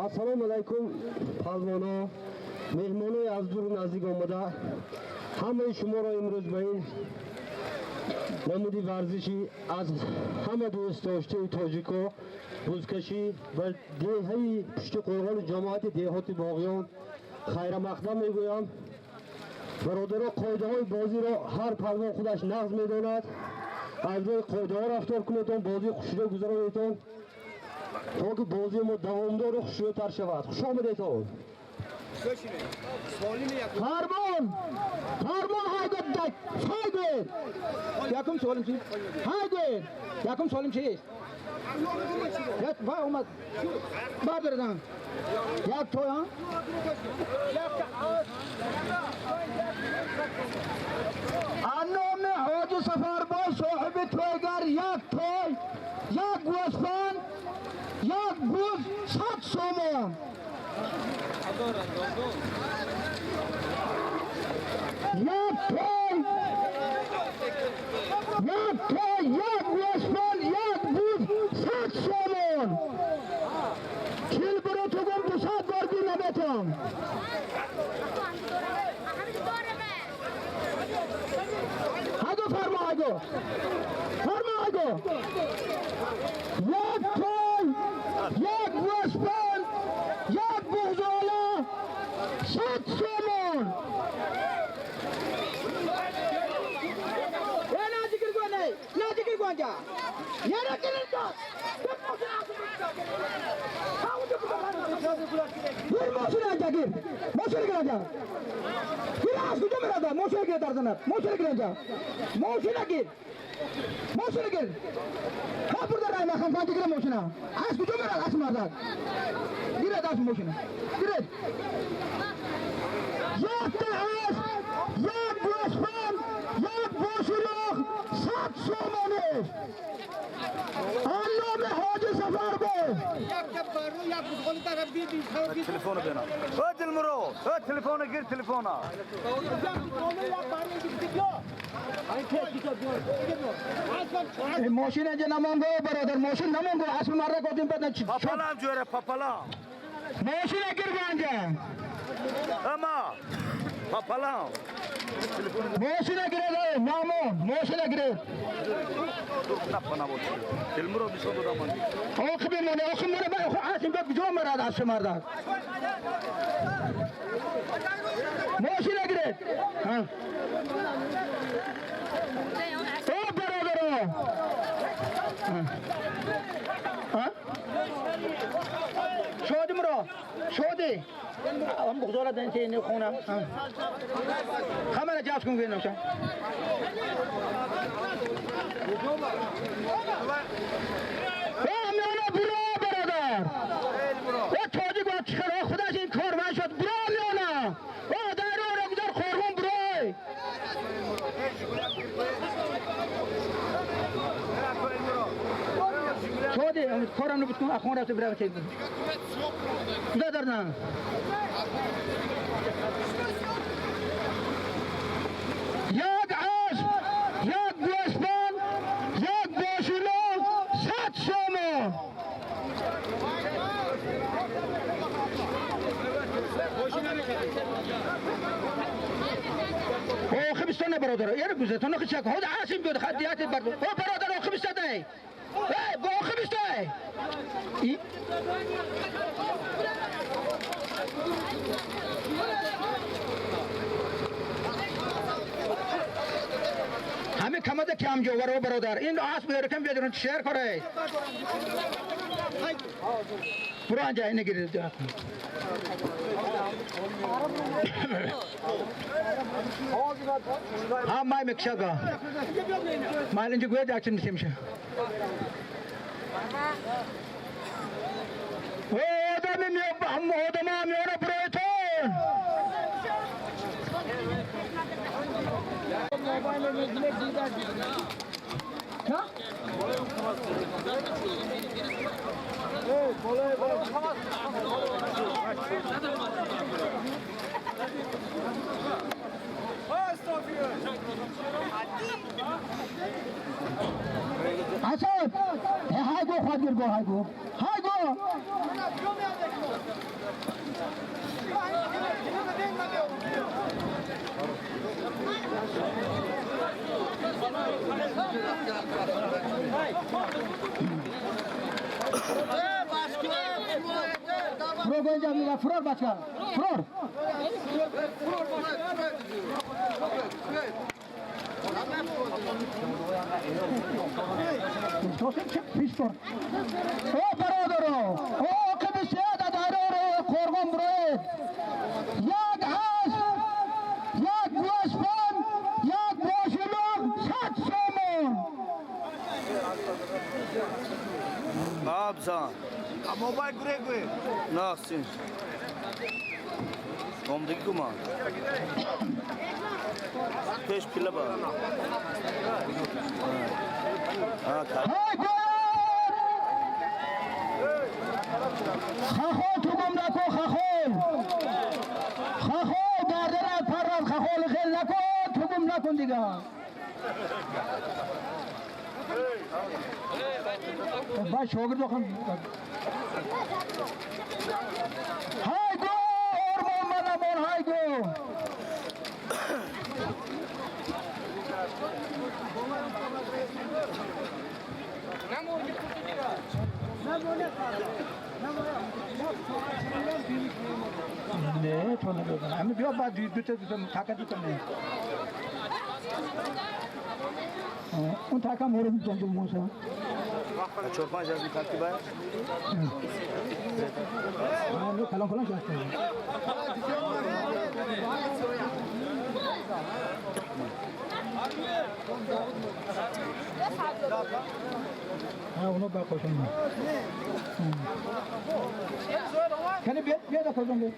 Ассалому алайкум, палвоно, меҳмонои аз дуру наздик омада. Ҳамаи шуморо имрӯз ба ин намуди варзиши аз ҳама дӯстдоштаи тоҷико, бузкашӣ ва деҳаи пушти қӯрғони ҷамоати деҳоти Боғиён хайрамақдам мегӯям. Бародаро, қоидаҳои бозиро ҳар палвон худаш нағз медонад. Аз рӯи қоидаҳо рафтор кунедон, бозии хушрӯ гузаронедон, то ки бозии мо давомдору хушрӯтар шавад. Хуш омадедон. Фармон! Фармон ҳайгӯ дак! Ҳайгӯ! Якум суолим чи? Ҳайгӯ! Якум суолим чист? Як вай омад. Бардорадан. Як той, ҳа? Анноми Ҳоҷи Сафарбой соҳиби тойгар як той, як гӯсфанд, як буз, 100 сомон. Як той, як той, як гӯсфанд, як буз, 100 сомон. Чил биро тугум 200 бор гир наметам. Ҳаго фармо, ҳаго. Фармо, ҳаго. Як той, як гӯсфанд, як буғзола, 100 сомон. Э, наҷикир гӯ, наҷикир гӯ анҷа. Яра киринҷа. Гир мошин анҷа гир. Мошин гир анҷа. Гир аз куҷо мерада? Мошин гир дар занад. Мошин гир анҷа. Мошина гир. Мошина гир. Ха бурда рай махан фанҷа гир мошина. Аз куҷо мерад аз мардак? Гирад аз мошина. Гирад. Якта асп, як гӯсфанд, як бошилоқ, 100 сомонӣ. Анноми Ҳоҷи Сафарбой. Телефон бина. О Дилмуро, о телефон гир телефона. Мошин инҷа намонго, бародар, мошин намонго, асп мардак одим бад чи. Папалам ҷӯра папалам. Мошина гир анҷа. Ама папалам. Мошина гиред, мамон, мошина гиред. Дилмуро бисо додам ман. Оқи бимоне, оқи моне, ба асп ба куҷо мерад асп мардак? Мошина гиред. О бародаро. Шоди муро, шоди. Ам буғзола дан чи не хона. Хамара ҷавз кун гӯйнам ша. Э, миёна биро бародар. Э, тоҷик ва чихел худаш ин кор ман шуд. Биро миёна. Э, дарро гузар қорғон бирой. Шоди, корам набуд кун, ахон рафта бирав чек. Куда дарна? Як асп, як гӯсфанд, як бошилоқ, 100 сомон. О, хибистон бародар, яра гузатон хичак, ҳод асим буд, хадият бар. О бародар, о хибистон. Эй, бо хибистон. Устод камҷоваро бародар, ин асп яркам биёдун шер коре. Буро анҷа ина гирид. ҳа май мекшага. Май инҷа гӯяд акчин мисемша. Одами одама миёна буройтон. Асад, хайго хадир го хайго. Хайго. Фрор гонҷа мига фрор бача. Фрор. О бародаро, о оқиби сеяда дароро қорғон буроед. Як асп, як гӯсфанд, як бошилоқ, 100 сомон. Абзан. Мобайл гурегуе. Насин. Омдиги кума. Пеш пила ба. Хахол ту гум накун, хахол. Хахол гарданат паррад, хахол хел накун, ту гум накун дига. Ба шогирд охам. Хайго, ормон манамон, хайго. Не, то намедонам. Ҳами биё баъд дута дута така дута не. Он така морем ҷанҷул моса. 4-5 аз микарти бай? Не, калон калон шаст. Ҳа, оно ба қошон. Кани биё, биё да қошон биё.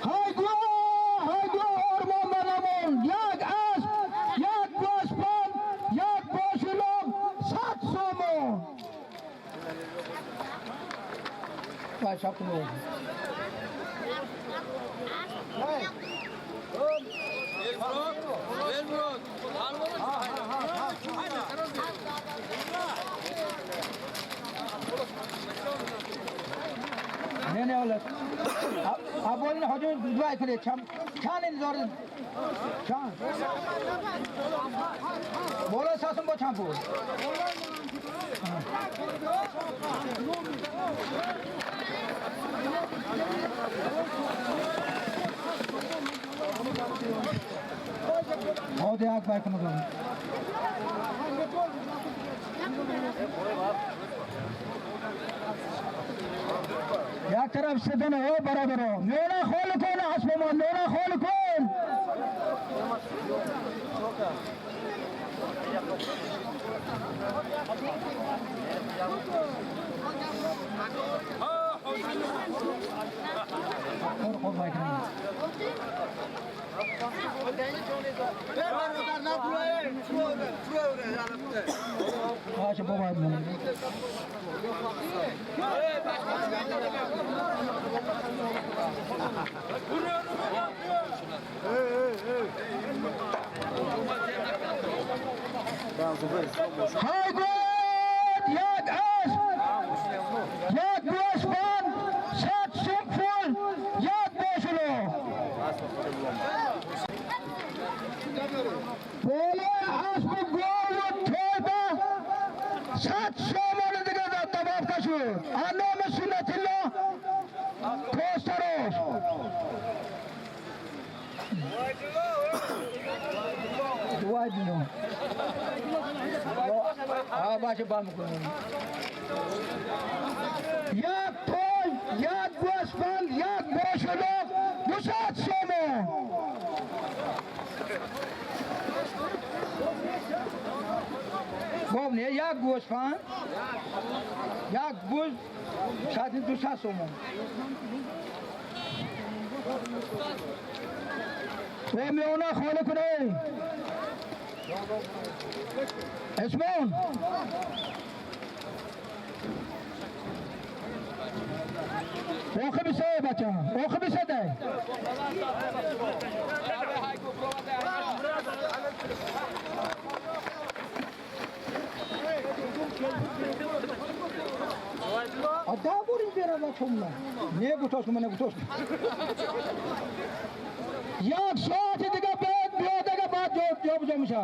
Хайго, хайго, ормон манамон, як асп, як гӯсфанд, як бошилоқ, 100 сомон. Вай, сабр кун. Не, не, ола. А бол ҳоҷи дуай кунед. Чанд интизор? Чанд? Боло сасум бо чанд пул? Ҳоди як бай кунад. Як тараф седана, о бародаро, миёна хол кун, асбомон, миёна хол кун. Хор хор бай кунад. Баша бобо. Хайгот, як асп, як гӯсфанд, 100 сум пул, як бошилоқ. Болои аспу гову тойба 100 сомони дига добавка шуд. Аз номи Суннатилло ها باشه با میکنم. یک توی، یک گوسفند، یک باشلق، 200 سومون. گفت نه یک گوسفند، یک بز، 200 سومون. و میونه خالی کنه. اسمون اوخ بسه بچه، اوخ بسه ده. ادا بوریم بیرا بچم نه گوتوس من گوتوس. یک ساعت دیگه بعد بیا دیگه بعد جواب جواب میشه.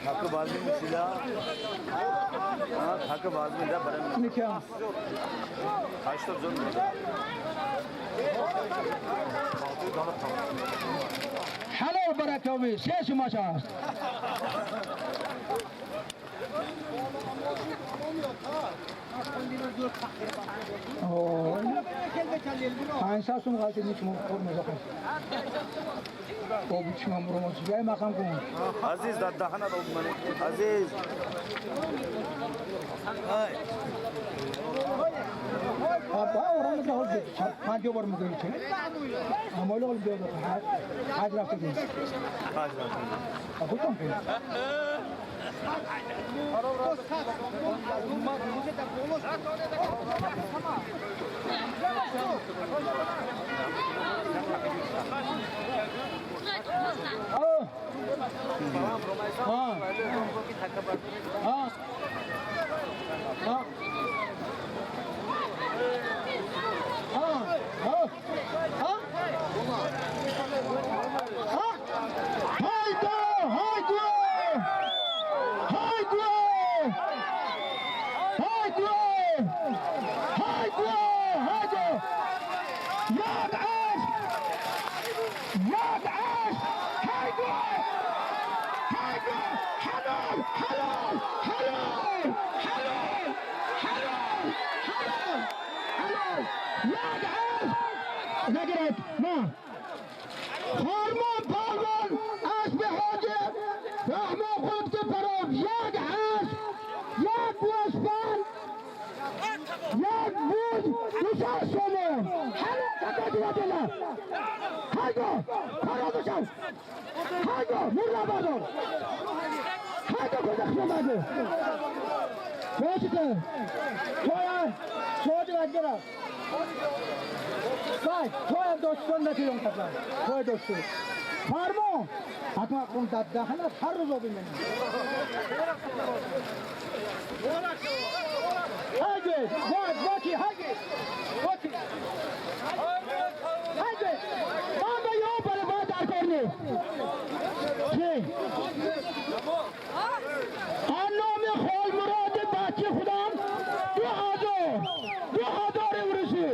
حق بازی میشه. حق بازی میده برام. میکیا. 8 زون. حلال برکاوی سه شما شاست. پنج سوم غلطی نیست خور مزاحم. بابا چی من برم چی مقام کن. عزیز داد دهنه داد من. عزیز. بابا اورم که هول پنج بار میگه چه؟ همال هول بیاد حج رفته بود. حج رفته. خودم که. ها ها ها ها ها ها. هایدو هایدو هایدو هایدو هایدو هایدو. یک عشق، یک عشق. هایدو هایدو. حلال حلال حلال حلال حلال حلال حلال. یک عشق نگرد نه خرمان پالوان اسب حاجه رحمان خود که پرام. یک عشق، یک گوسفند، یک بوز، 200 سومون. حلال تکاتی دله. هایدو پرادوشن. هایدو مرا بازار. هایدو کجا خماده. باشه توی سواد وجرا. بای توی دوستان نتیجه کردن. توی دوستان. فرما حتما کن داد دهنت هر روز آبی منی. هایدو واد واتی هایدو واتی هایدو. من به یو بله باید در کرنی. چی؟ آن خال مراد بچه خودم 2000 2000 اورسی.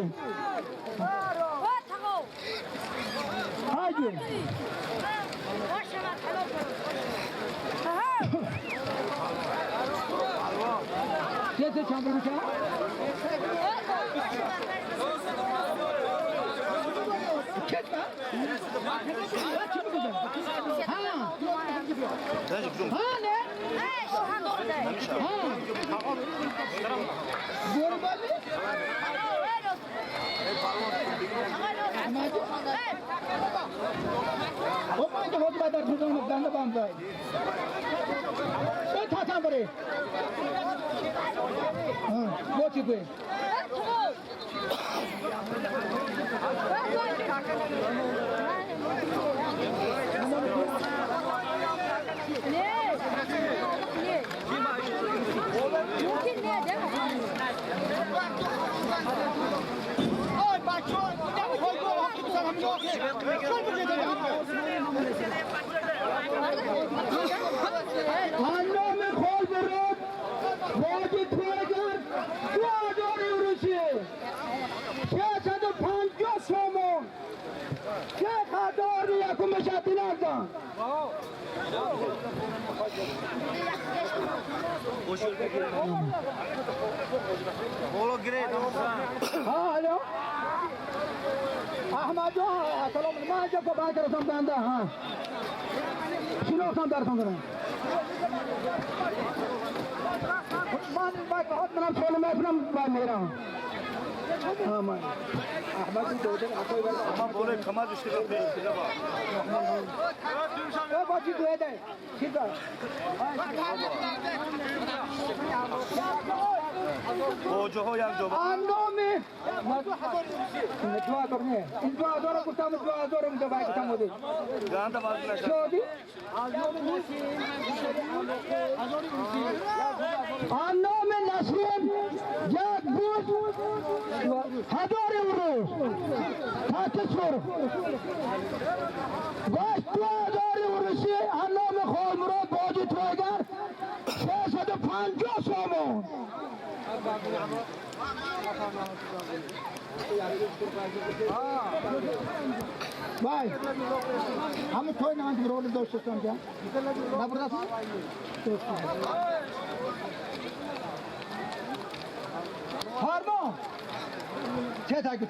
هایدو. چه چند بروشه؟ ها نه؟ ها якум мешавад динардан. ها الو احمد جان سلام من جا با کردم دنده ها شناختم درتون دارم من باید منم سوال میکنم باید میرم ها من احمد دو ما بوله کما دشتی با با چی دوه ده چی ده بوجه یک جا آنوم دعا کرنه این دعا دارم گفتم دعا دارم دعا گفتم بودی گاندا باز نشه شدی آنوم نسرین یک بود هزار یورو تاکسور باش 2000 یوروسی آنوم خالمراد باجی تایگر 650 سومون. ভাই আমি থই না রোড দর্শন যা না বড় ফার্মো ছে থাকি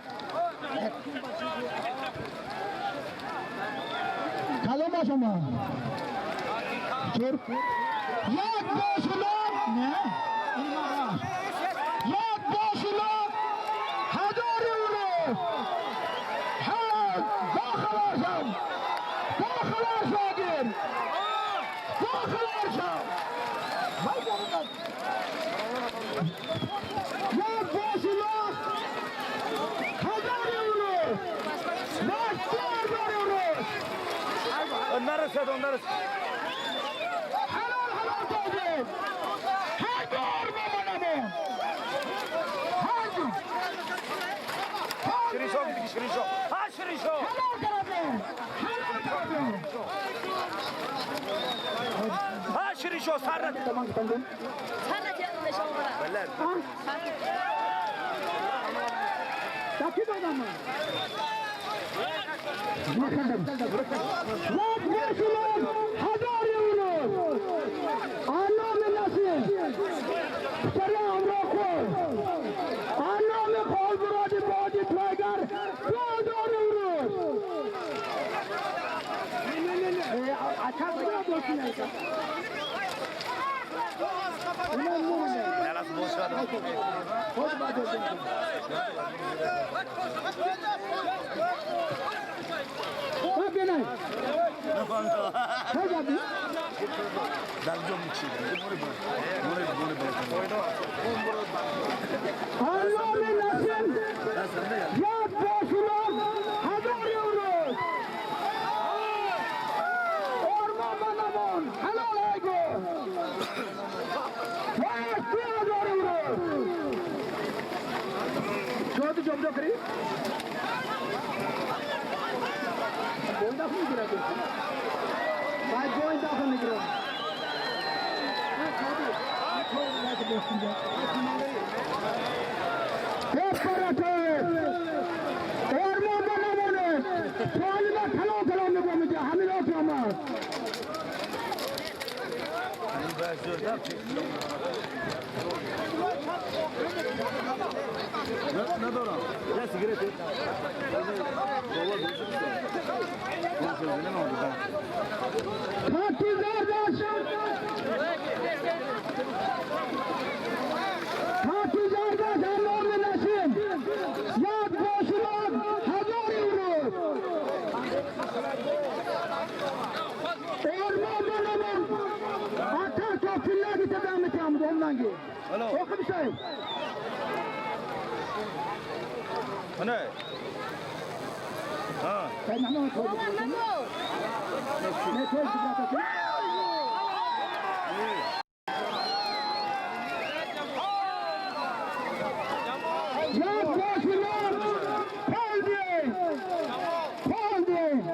কালো মাসমা চোর এক বসলো না یک باشلا هزار یورو حلال داخل شم داخل شاگرد داخل شم یک باشلا هزار یورو 2000 یورو نرسد نرسد حلال حلال تاجر هزار مامانمون شریشو شریشو ها شریشو حلال کردم حلال کردم ها شریشو سرت تمام کردم سرت بله تاکید دادم یک باشلا هزار یورو آنام نصیر سر همراه خود آنام خال برادی بادی تایگر 2000 یورو. آنام نصیر یک باشلا هزار یورو آرمان بندمان حلال ایگو 2000 یورو. چود جمجو کری گوینده خون میگیره باید گوینده خون میگیره آرمان بندمانه سوالی کلام کلام میگم میگه همین آتی آمد ندارم یه سیگارت خاطی زردش آنام نسیم یک باشلا هزار یورو آرمان بندمان حتی تا فیلگی تدام میتیم دومنگی اوخم شاید نه ها یک باشلا پالدی پالدی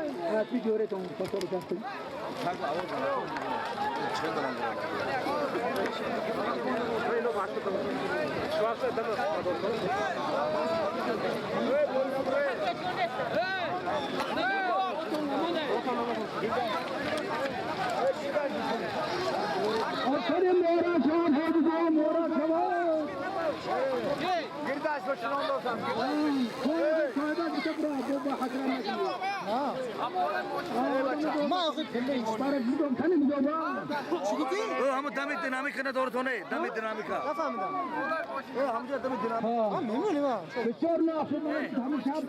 هم دم دینامیک نداره تو نه دم دینامیکا نفهمیدم. هم دم دینامیک من میمونیم. بسیار نافذ همون شب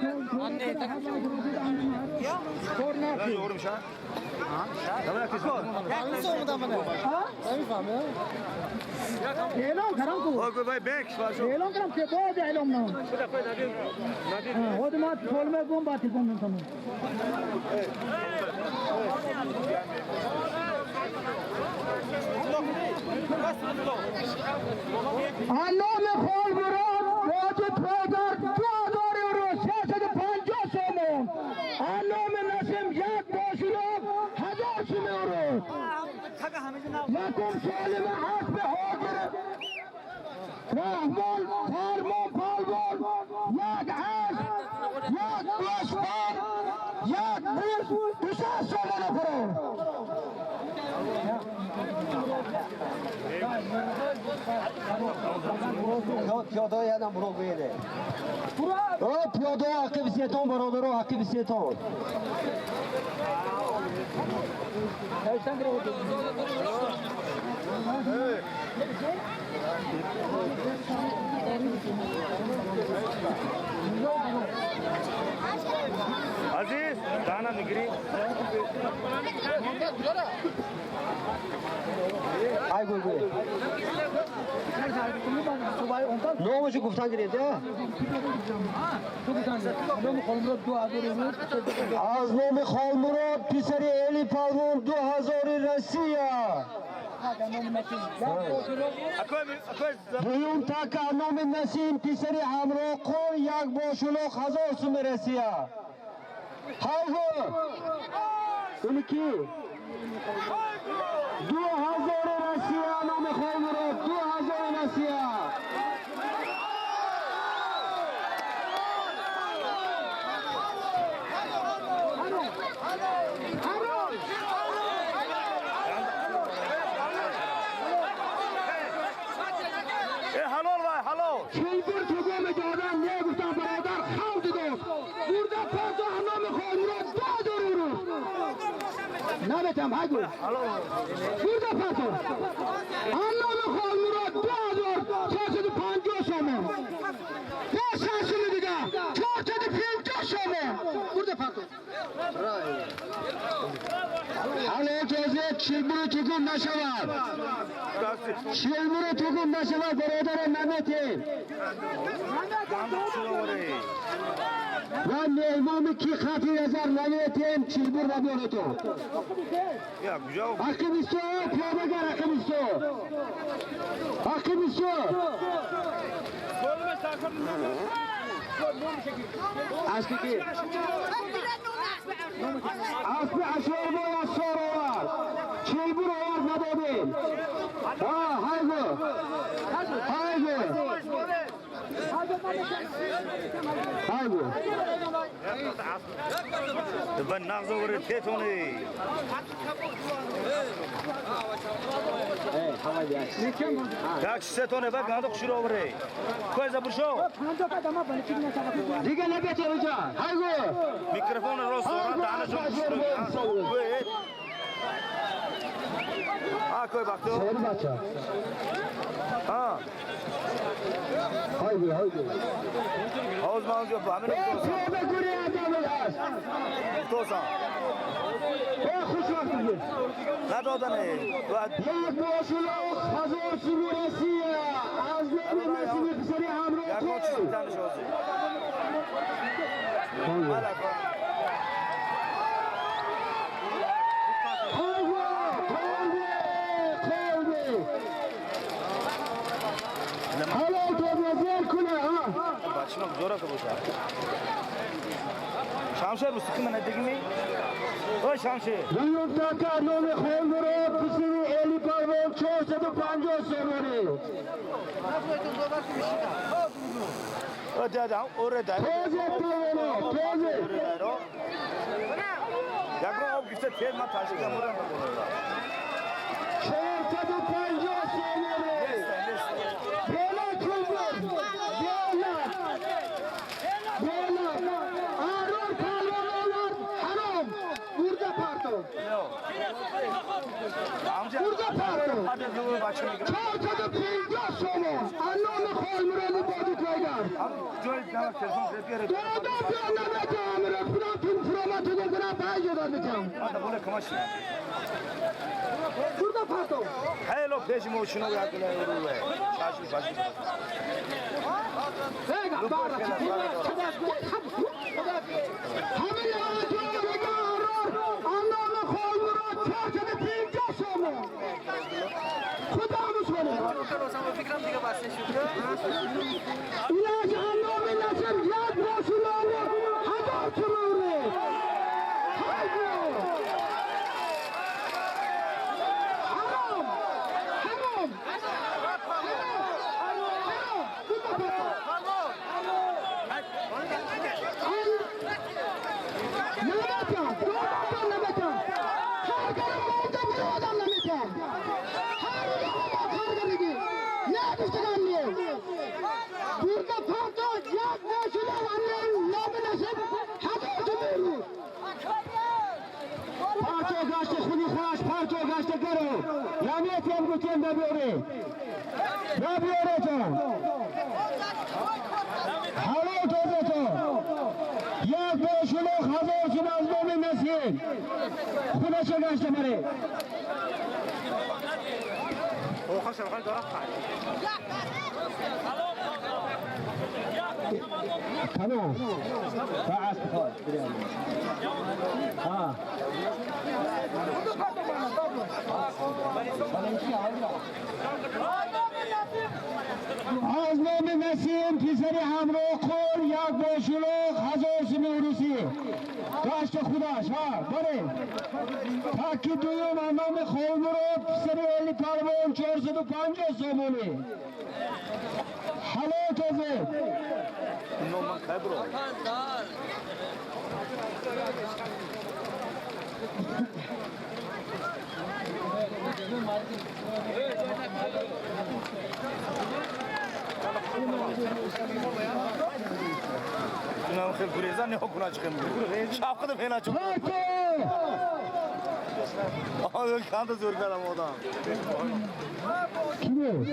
اعلام کردم کو اعلام کردم که باید اعلام نام خود ما فولمه گم با تلفن می‌کنم. نام خالمراد واجد پایدار 2000 یورو 350 سومون. نام نسیم یک باشلوف 1000 یورو. یکم سالم حسب حاضر رحمان فرمان پالوان یک عشق یک باشفر یک بوز 200 سومون فرو. پیاده یادم برو بیده. او پیاده عقب سیتون برادرو عقب سیتون. عزیز دانا میگیری؟ ای گوی گوی. نامشو گفتن گرفته؟ از نام خالمراد پسر الی پالوان 2000 روسیه. دوم تاکا نام نسیم پسر همراه قول یک باشلوخ 1000 سوم روسیه. هایگو اون کی؟ 2000 روسیه نام خالمراد 2000 روسیه. چیبر تو گم دادن نگفتم برادر خود داد برده پرتا نام خالمراد 2000 یورو نمیتم هگو برده پرتا نام خالمراد 2450 سومون 500 سوم دیگه 450 سومون برده پرتا. حالا اجازه چیبر تو گم نشود. چیبر تو گم نشود برادر نمیتیم و مهمان کی خطی نظر نمیتیم چیبر نبیاره تو. عقب سو پیاده گر عقب سو عقب سو. اسب کی؟ اسب عشور باید سار آورد چیبر آورد ندادیم. هایگو هایگو هایگو تبن نغز ورد تيتوني. تاکس ستونه بک هذا خشرو وري كويس ابو شو دیگه نبیته اونجا. هایگو میکروفون رو صورت انا شو ها کوی بختو بچه ها هایگو هایگو حوز ما اونجا با همین پیاده گوری ادامه هست توسا خوش وقت دیگه ندادنه یک باشلوخ 1000 سوم روسیه از نام نسیم پسری همراه کن. حالا تو کنه ها بچه‌ها زورا که باشه شمشیر مستقیم ندگی او شمشیر دوم تاکا نام خالمراد پسر الی پالوان 450 سومونی. او دادا اوره دادا تازه پالوانو تازه یکو آب گفته تیر من تاشکم برم 450 سومونی. بالا چوبر بالا 450 сомон аз номи Холмуроди Бодик Вайгар. Додо биё наметавонам ро худам фуроматудум кунам панҷ одат метавонам. Бурда партов. Хело пеши мошино як рӯе. Чашм баши. Ҳамин аз номи Холмурод 450 сомон. Худо мусоле. Инаш аз номи Насиб як мошинони 1000 сомон. Хайгу. Ҳаром. Ҳаром. Ҳаром. Наметам. Додам наметам. Ҳар монда биродам наметам. Ҳар каргариги. Нагуфтагам не. Бурда парто як мошина номи Насиб 1000 сомон. Парто гашта худи худаш парто гашта гаро. Наметем гуфтем набиёре. Набиёретон. Ҳалол тозатон. Як мошина 1000 сум аз номи Насиб. Худаша гашта баре. Тамом. Ба асп ход. Ҳа. Аз номи Насим писари Ҳамроҳқул як бошулоқ 1000 суми урусӣ. Гашта худаш, ҳа, баре. Таки дуюм аз номи Холмурод писари Эли Палвон 450 сомонӣ. Ҳалол тозе. Номан кай бро. Инам хел гуреза не куна чиқем. Чапқида пена чуқ. Парто! Ой, канда зӯр кардам одам. Ки буд?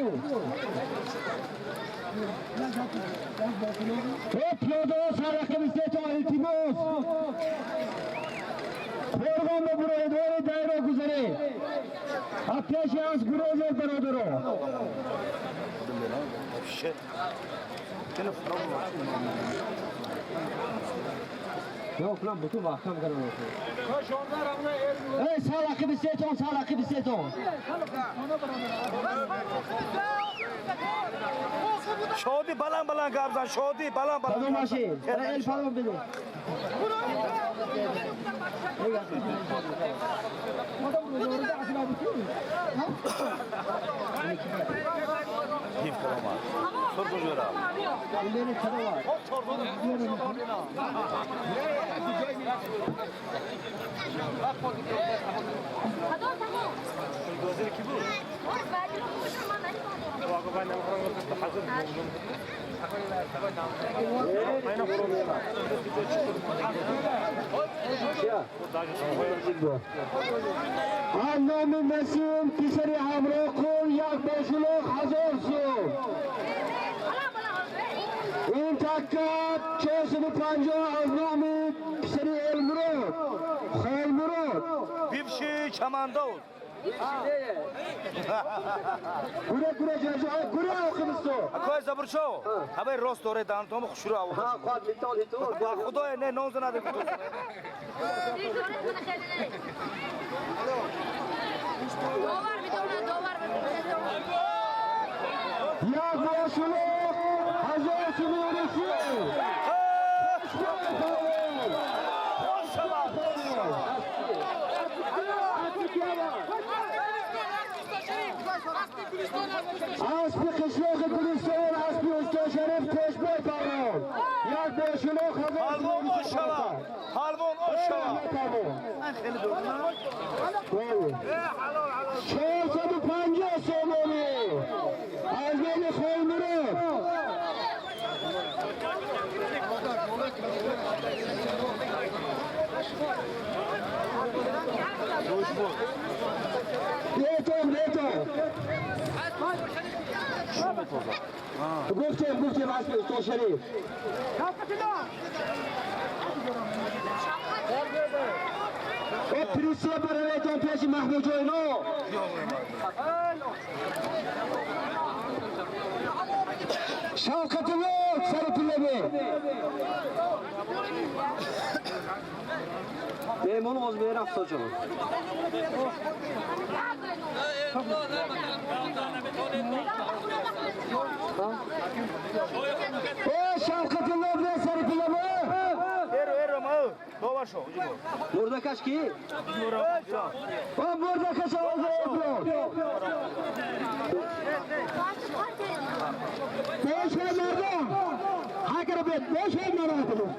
Э пиёдаҳо саррақами сетон илтимос. Қӯрғон бибуроед, ори дайро гузаред. А пеши аз гурезед бародаро. Вообще. Эй саррақами сетон, саррақами сетон. Шоди баланд баланд гап зан, шоди баланд баланд. Кадом машин? Эл палон биде. Ҳиф калома. Сур куҷора? Аз номи Насим писари Ҳамроҳқул як бошулоқ 1000 сум. Ин такка 450 аз номи писари Элмурод. Холмурод. Бивши чамандоз. Гуре гуре ҷаҷо, гуре оқибисто. Акой Забуршо, ҳавай рост доре дантом хушру авоз. Ҳа, қад митол ҳиту. Ба худоя не нон занаде куту. Як бошулоқ 1000 суми урусӣ. Аспи қишлоқи Гулистон, аспи Усто Шариф Тошбой палвон. Як бошулоқ 1000 Палвон суми урусӣ. ошава. Палвон ошава. Палвон. 450 сомонӣ. Аз номи Холмурод. Летом, летом. Гуфтем аспи устод Шариф. Плюсия бароятон пеши Маҳмудҷойно. Шавкатулло сари пуллаби. Меҳмон оз мерафт соҷон. Шавкатулло сари пуллаби. Мурдакаш ки? Мурдакаш овоз бирон. Бошед мардон. Ҳакара бед, бошед мардон.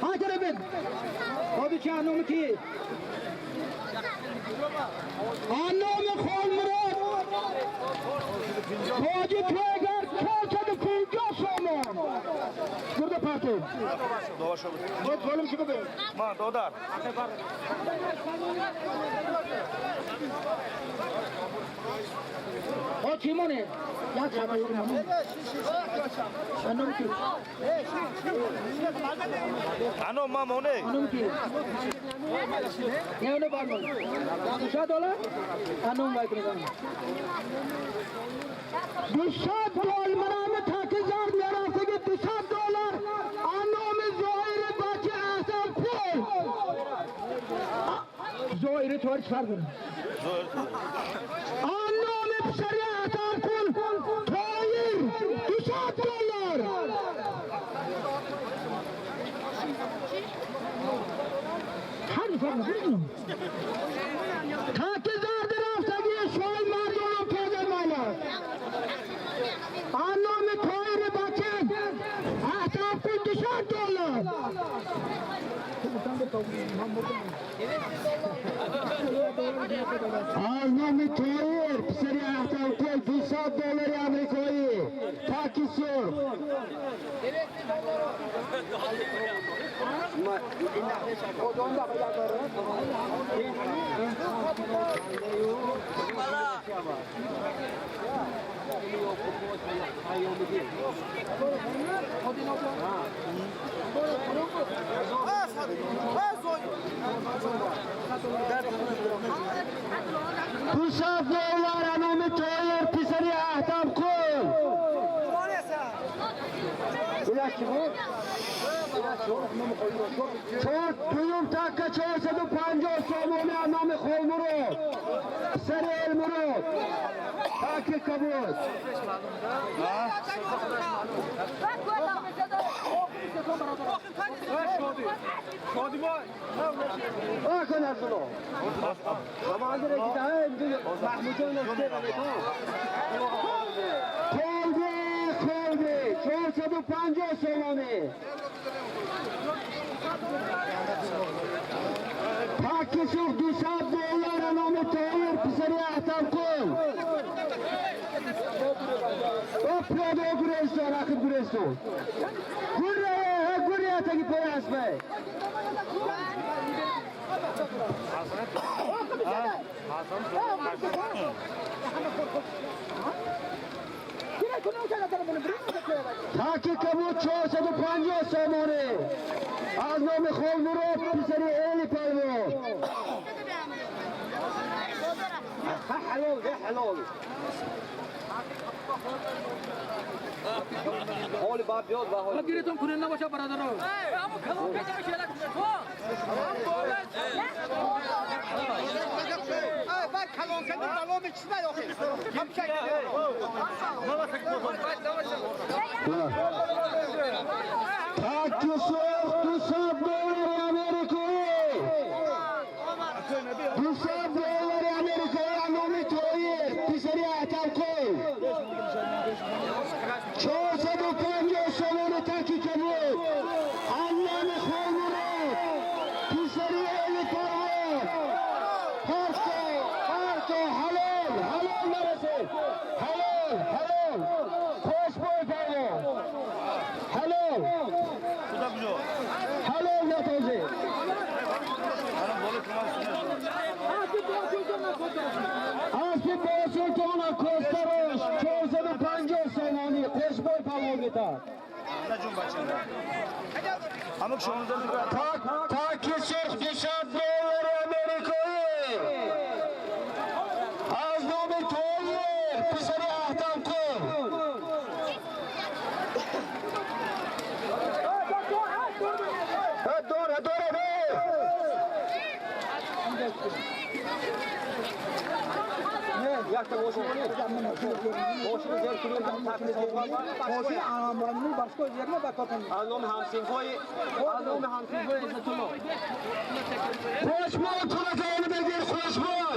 Ҳакара бед. Оди ча номи ки? Номи Холмурод. Ҳоҷи Тойгар 450 сомон. Бурда парти. Бояд голим шумо бед. Ман додар. О чӣ моне? Як хабар Аном ки? Аном ма моне. Аном ки? Не оно бармон. 200 доллар? Аном вай кунам. 200 доллар манам таки зард мерафтаги 200 доллар аном зоир бача аҳсан пул. Зоири твор чӣ фарқ дорад? Аном писари аҳсан пул тоир 200 доллар. Ҳар фарқ надорад. Таки зард рафтаги шой мардонам тоза мала. Аном тоир бача аҳсан пул 200 доллар. Аз номи Тоир писари Аҳтамқул 200 доллари амрикоӣ. Таки сурх. $200 номи Тоир писари Аҳтамқул. Чор дуюм такка 450 сомона номи Холмурод писари Элмурод. Таки кабуд. Акун Арзуло. Колби, колби, 450 сомонӣ. Таки сурх 200 доллар номи Тоир писари Аҳтамқул. Пиёда гурезтон, ақиб гурезтон. Гурре, гурре таги пои аспай. Таки кабуд 450 сомонӣ. Аз номи Холмурод писари Эли Палвон. Ҳалол, ҳалол. Ҳоли баъд биёд ва ҳоли. Гиритон кунен набоша бародаро. Таки сурх 200 доллари амрикоӣ. 200 доллари амрикоӣ номи Тоир писари Аҳтамқул. 450 сомони таки кабуд. Аннами Холмурод писари Эли Парвон. Парто, парто, ҳалол, ҳалол нарасед. Ҳалол, ҳалол. Хушбӯй Парвон. Ҳалол. Куда куҷо? Ҳамак 16 Таки сурх 200 доллари амрикоӣ аз номи Тоир писари Аҳтамқул. Дора, дора, Якта мошин мошин зер кунем такми мошин амрани башко зерма ба котан. Аз номи ҳамсинфои аз номи ҳамсинфои Иззатулло. Хушбой пулакаини бигир, хушбой.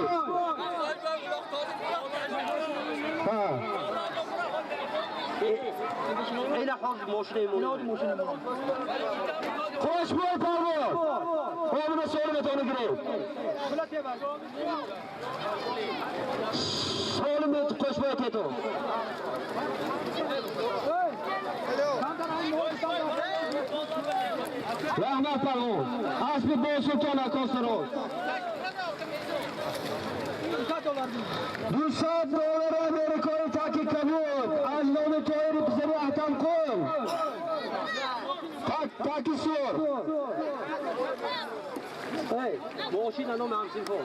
Ҳа. Ина ҳозир мошинаи мо. Хушбой парвоз. Омина солиметони гиред. Солимет хушбой тето. Раҳмат парвоз. Асби босултон акосароз. 200 доллари амрикоӣ таки кабуд аз номи Тоири писари Аҳтамқул. Таки сурх. Мошин аз номи ҳамсинфо.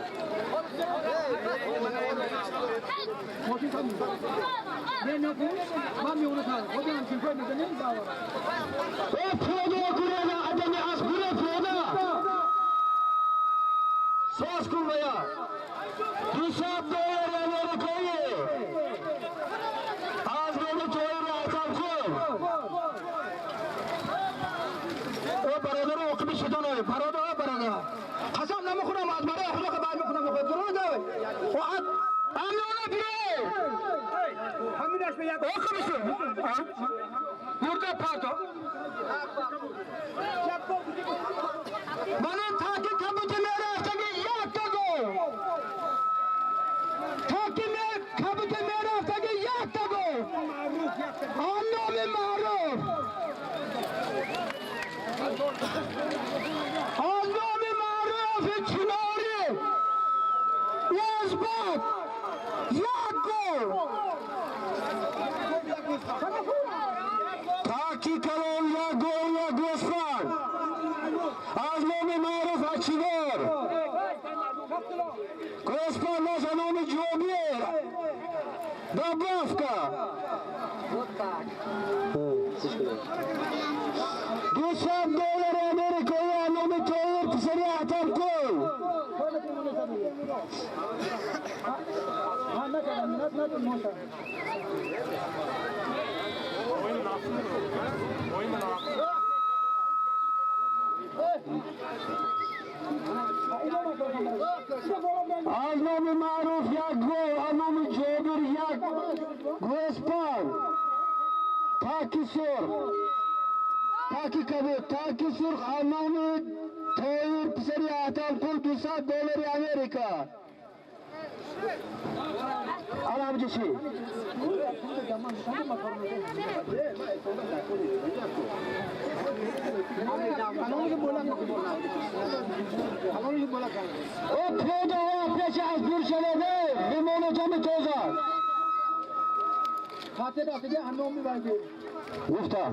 Мошин там. Не, не, ман меона там. Худи ҳамсинфо мезанем бава. О пиёда курена адами асп гуре пиёда. Соз кун вая. 200 доллари амрикоӣ аз номи Тоири Аҳтамқул. О бародаро оқиби шитоной, бародар, бародар. Қасам намехӯрам аз барои худо ки баъд мехӯрам. Дурӯғ давай. О амнона бире. Ҳаминаш ба як Оқиби шуд. Мурда парто. Мана таки кабути мерафтаги якта гол. Таки кабути мерафтаги якта гол. Он номи маъруф. Он номи маъруфи Чинори. Узбек. Як гол. Таки калон як гол як гӯсфанд. Аз номи маъруф Ачинор. Гӯсфанд аз номи Ҷобир. Добавка. 200 доллари амрикоӣ аз номи Тоир писари Аҳтамқул. Аз номи маъруф як гол, аз номи Ҷобир як гӯсфанд. Таки сурх. Таки кабуд, таки сурх аз номи Тоир писари Аҳтамқул 200 доллари Америка. Аламҷиши. О пиёда о пеши аз дур шаваде, бимону ҷами тоза. Гуфтам.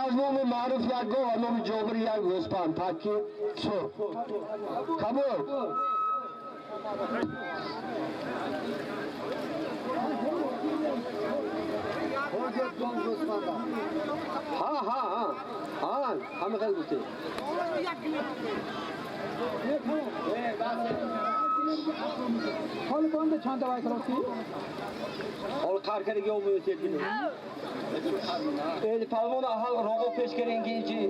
Аз номи маъруф як гол, аз номи Ҷобир як гӯсфанд, таки сурх. Қабул. Ҳа, ҳа, ҳа. Ҳа, ҳама хел гуфтӣ. Ҳоли бонда чанд давай кроси? Ҳол қаркариги обуё тетини. Эли палвон аҳал роғо пеш керенги ичи.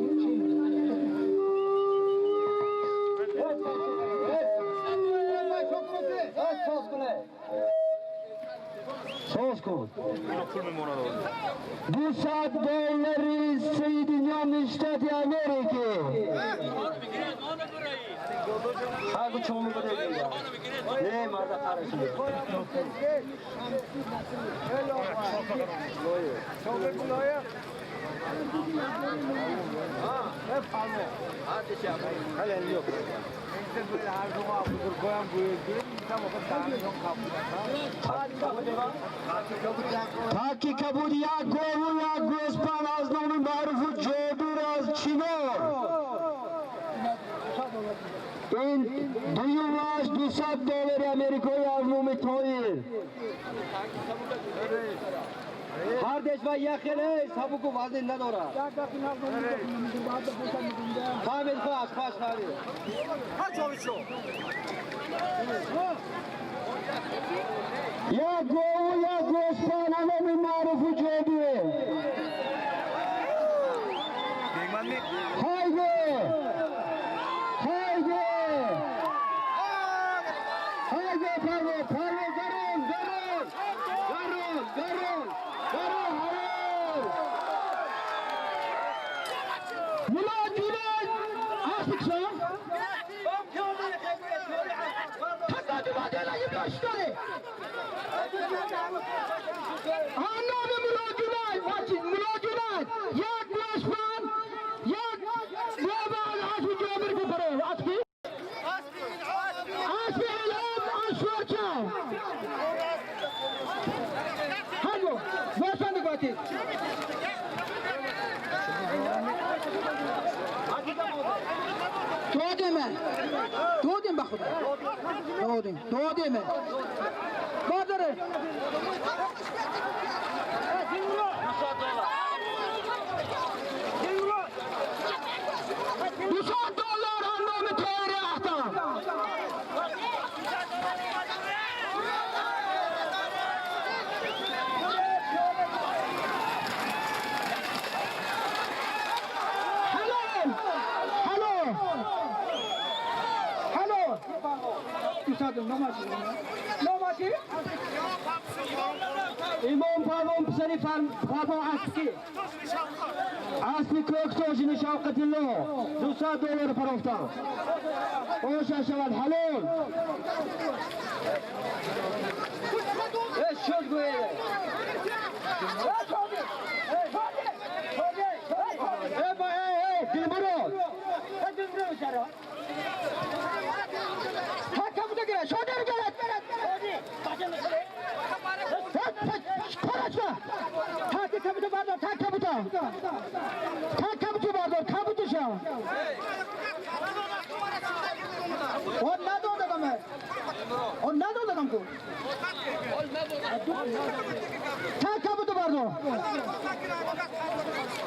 Соз кун. 200 доллари Соединенные Штаты Америки. Ҳагу чому буре. Не, марда қараши. Таки кабуд як гову як гӯспанд аз номи маъруфу Ҷобир аз Чинор. Ин дуюмаш 200 доллари америкоӣ аз номи Тоир. Ҳардеш ва як хеле сабуку вазн надорад. Фаҳмид фаш фаш фаҳмид. Як гову як гӯспанд аз номи маъруфу Ҷобир. Haydi! Haydi! Haydi Parvo, Parvo garun, garun! Garun, garun, garun, harun! Milad Junaid Asik şa. Hatta Junaid yiblaştı. Anlamı Milad Junaid, Milad Junaid. Yak Gospan, yak Baba Asbi Jabir ko pare, Asbi. Asbi Alam Aswar cha. Hago, Gospan dikati. دودیم بخدا دودیم دودیم بادره $200 anlamı Toyri Ahtar. Hello hello hello نمازی İmam Parvon pisari Parvon Aski. Asli Köktoşini Şavkatillo. $200 parofta. Oşa şavat halol. Şöz goyele. Ey ey Dilburo.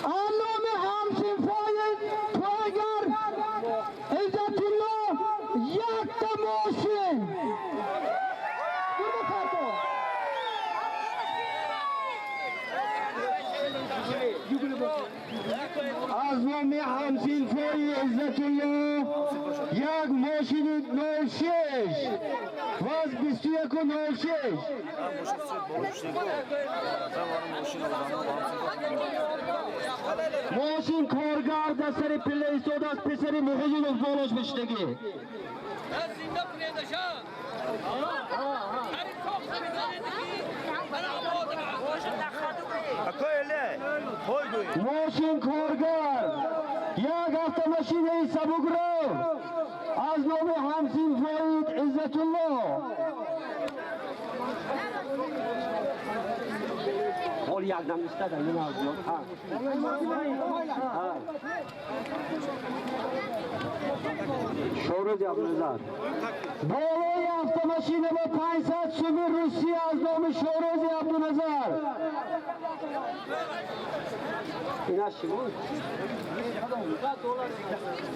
Anlamı hamsinfoy toygar İzzetullo yakta moşin. Az nomi hamsinfoy İzzetullo як мошини 06 ваз 2106. Мошин коргар дар сари пилла истодааст, писари Муҳиддинов болош бишидагӣ. Мошин коргар як автомашинаи сабукро аз номи ҳамсинфоид Иззатулло. Ҳол як дам истада Шоҳрӯзи Абдуназар. Болои автомашина ба 500 суми Русия аз номи Шоҳрӯзи Абдуназар. Инаш чӣ буд?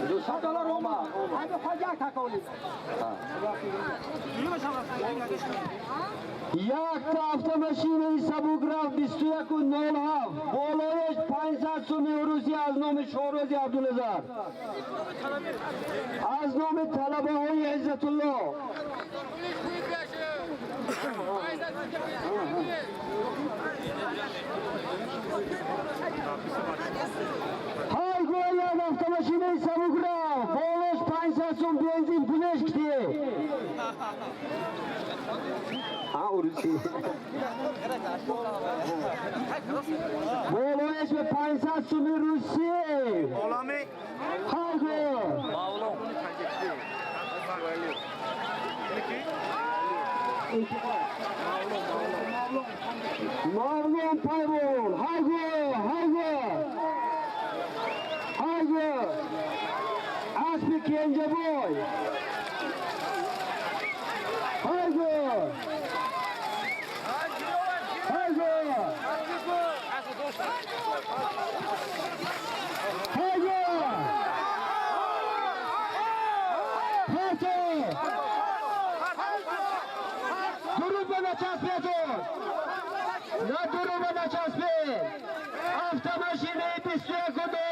$200 ома. Якта автомашинаи сабук рафт 2107 болояш 500 суми Русия аз номи Шоҳрӯзи Абдуназар. Аз номи талабаҳои Иззатулло. Ҳай гӯяд автомашинаи сабук рафт болош 500 сум бензин пулеш кити. ҳа урусӣ. Болояш ба 500 суми русӣ. Ҳай гӯ. Кенҷабой. Ҳайго! Ҳайго! Ҳайго! Парто! Дуруд ба начаспетон! На дуруд ба начаспет! Автомашинаи 2107!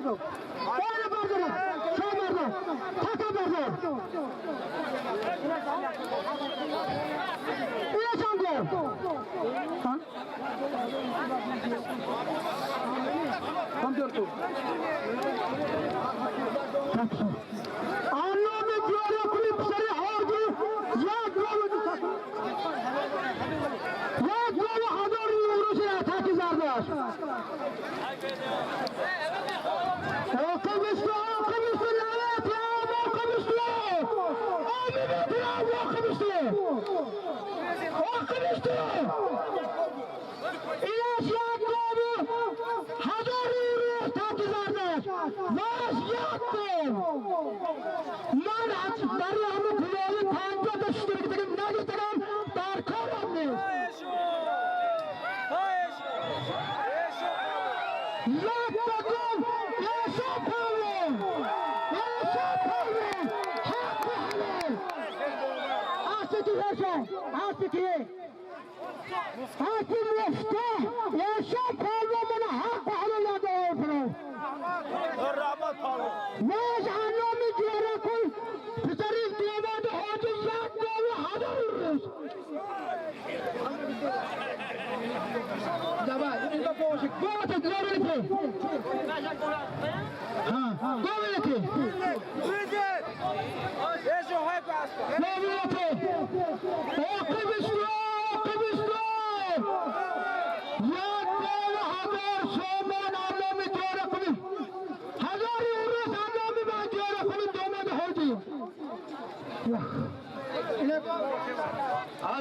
بردار بالا بردار شو بردار تکا بردار اینا چند ها کم تو آنو می جوره کلی پسری حاجی یک گاو یک گاو هزار یورو شده تاکی زردش آقا بستو لعنت یا آقا بستو آمی بیتی آقا بستو آقا بستو ایناش یک گاو هزار یورو تاکی زردش واش یک گاو من برای همه پولای 50 تا شده بگم نگیتگم در کارم نیست یک گاو یشا پهلوان یشا پهلوان حق حلال هستی تو یشا هستی کیه هستی مفتاح یشا پهلوان من حق حلال نداره پرو واش عنام جوره کل پسری دیوان حاجی یک گاو هزار روز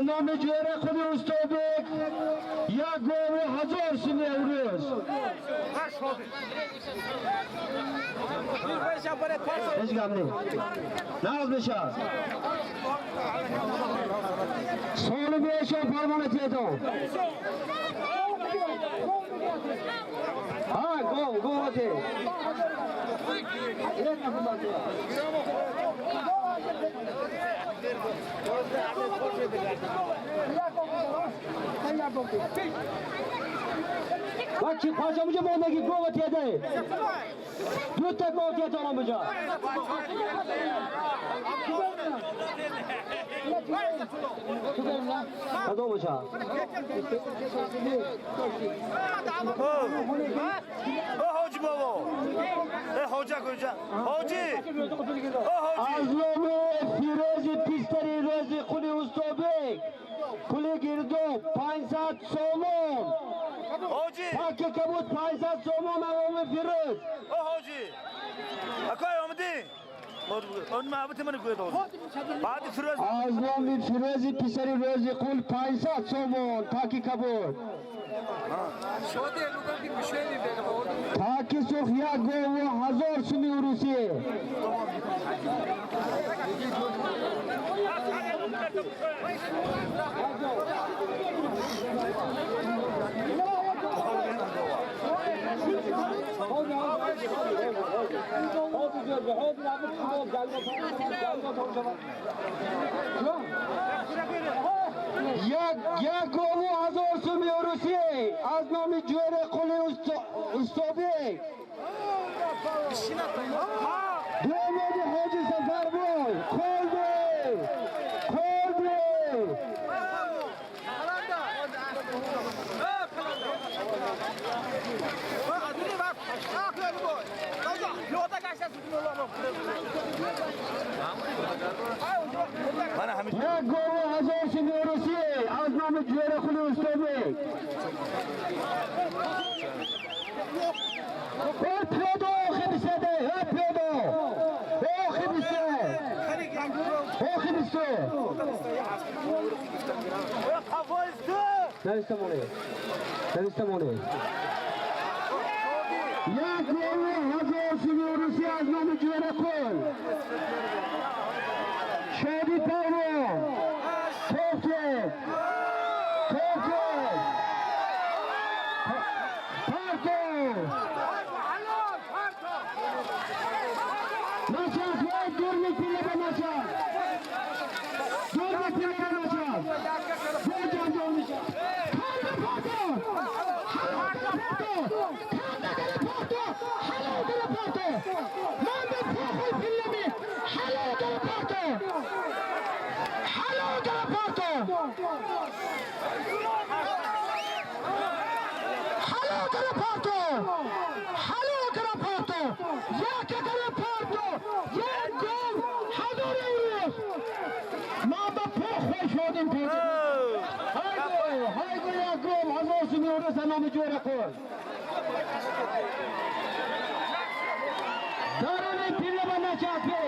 نام جوره خود استادک یک گاو هزار سیمی امروز هیچ گم نی ناز بشه سال بیشه فرمان تیتون ها گاو گاو تی وکی خواهشم اونجا ماندگی گوه تیده دو تا گوه تیده آنم بجا کدوم بجا او حاجی بابا ای حاجی کجا حاجی از نام فیروز پیستری روزی خونی استابک پول گردو 500 سومون حاجی پاک کبود 500 سومون امام فیروز او حاجی اکای آمدی اون معبود من گوید بعد فیروز از نام فیروز پیسری روزی قول 500 سومون پاک کبود پاک سرخ یک گاو هزار سومی روسی یک گاو هزار سومی روسی از نام جوره قول استابی دوماد حاجی سفر بای قلبی قلبی یک گاو هزار سومی روسی از نام جوره قول استابی ای پیاده خبیسه ای پیاده او خبیسه او خبیسه نویسته مونه نویسته مونه یک گاو هزار سومی روسی از نام جوره قول شادی پهلوان توفیق توفیق پارتو نچاس وای دور میپیله به نچاس دور میپیله به نچاس دور جان دور میشه کار پارتو حلال پارتو کار پارتو حلال. من به پاخوی پلمی حلو در پارتو حلو در پارتو حلو در پارتو حلو در پارتو یک در پارتو یک گل هزار یورو ما به پاخوی شدیم هایگو هایگو یک گل هزار یورو سلام جوره قول دارن پیله با نچاپه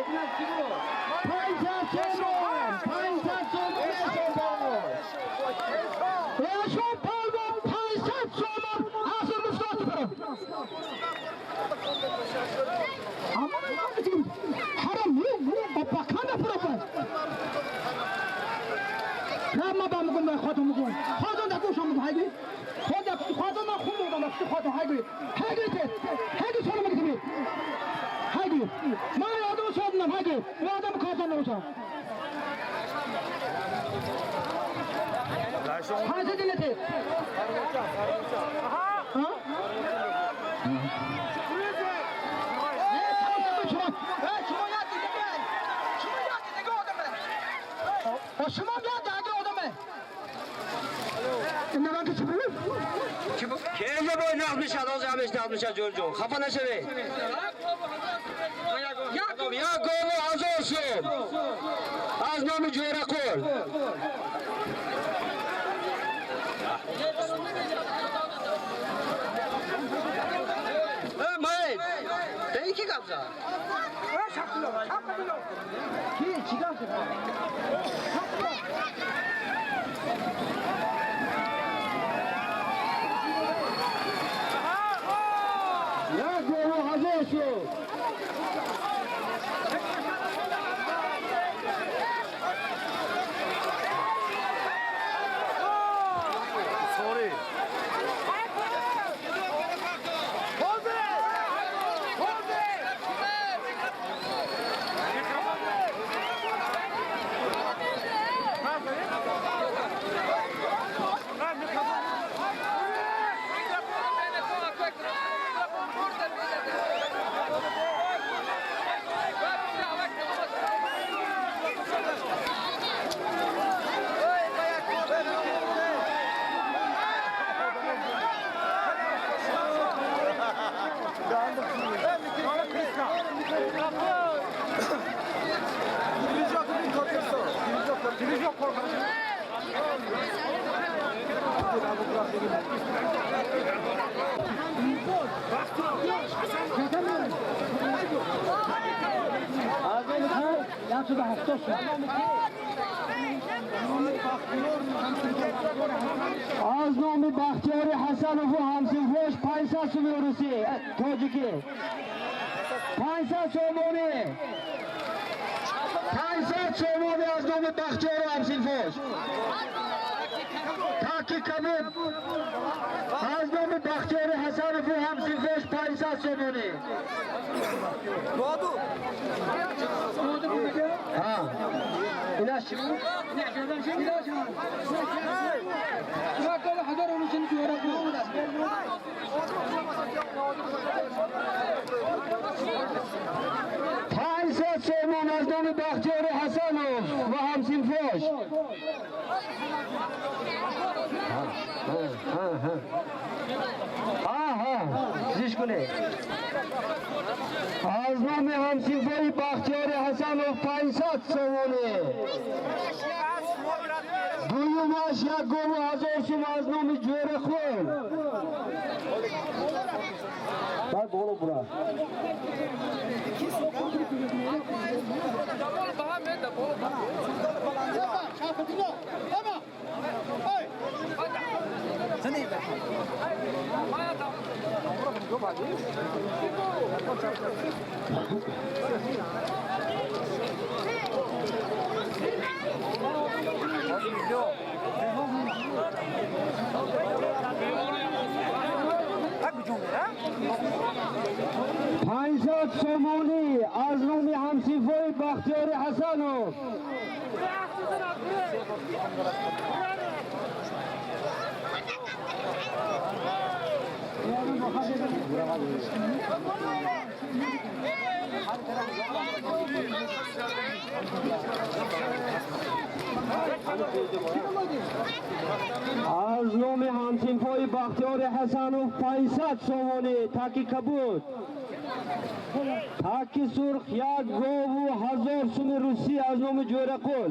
500 سومون 500 سومون ایشون پالوان 500 سومون از مفتات برم اما حرام با پاکانه برم نه ما با میگم خودم میگم خودم در گوشم میگم هایگی خودم خودم من خون بودم خودم هایگی هایگی هایگی سوال میگم هایگی من آدم سوال نم هایگی آدم کارتون نمیشم هایگی دلته ها شما یاد داده آدمه این که چی بود؟ که باید نقد میشه از همش نقد میشه جور جون خفه نشوی یک گل هزار سوم از نام جوره قول ماید ده کی قبضه؟ کی چی قبضه؟ یک گل هزار سوم از نام بختیار حسنов و همسنفوش 500 سومی روسی تاجیکی 500 سومونی 500 سومونی از نام بختیار همسنفوش تاکی کبود از نام بختیار حسنов و همسنفوش 500 سومونی ها اینا چی بود؟ 500 سومون از نام بختیار حسنов و همسنفوش ها ها ها ها زیش کنه از نام همسنفوی بختیار حسنов 500 سومونی دویمش یک گل و هزار سوم از نام جوره خون بعد بالا برا 500 سومونی از نام همسیفای بختیار حسنов Аз номи ҳамсинфои Бахтиёри Ҳасанов 500 сомонӣ таки кабуд. Таки сурх як гову 1000 суми русӣ аз номи Ҷӯрақул.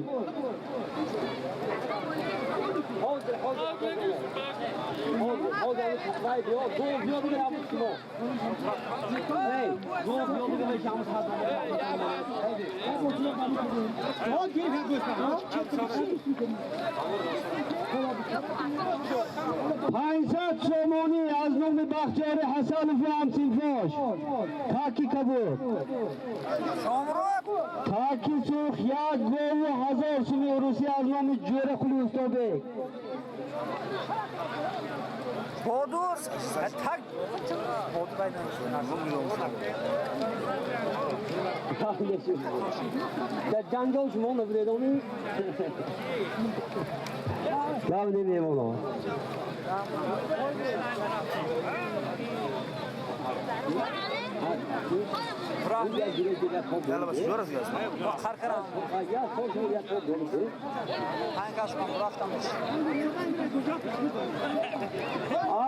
Панҷсад сомонӣ аз номи Бахтиёри Ҳасанови ҳамсинфош таки кабуд. Таки сурх як гову 1000 суми русӣ аз номи Ҷӯрақули Устобек. Бодур так Дар ҷанҷол шумо набудед оми? Гап немоно.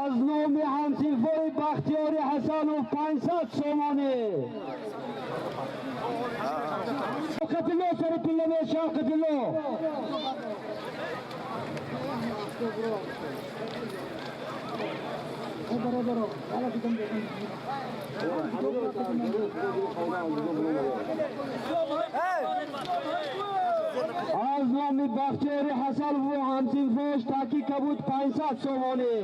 Аз номи ҳамсинфои Бахтиёри Ҳасанов 500 сомонӣ. Қапило сари пилламе Шавқатилло. Аз номи Бахтиёри Ҳасанову ҳамсинфош таки кабуд 500 сомонӣ.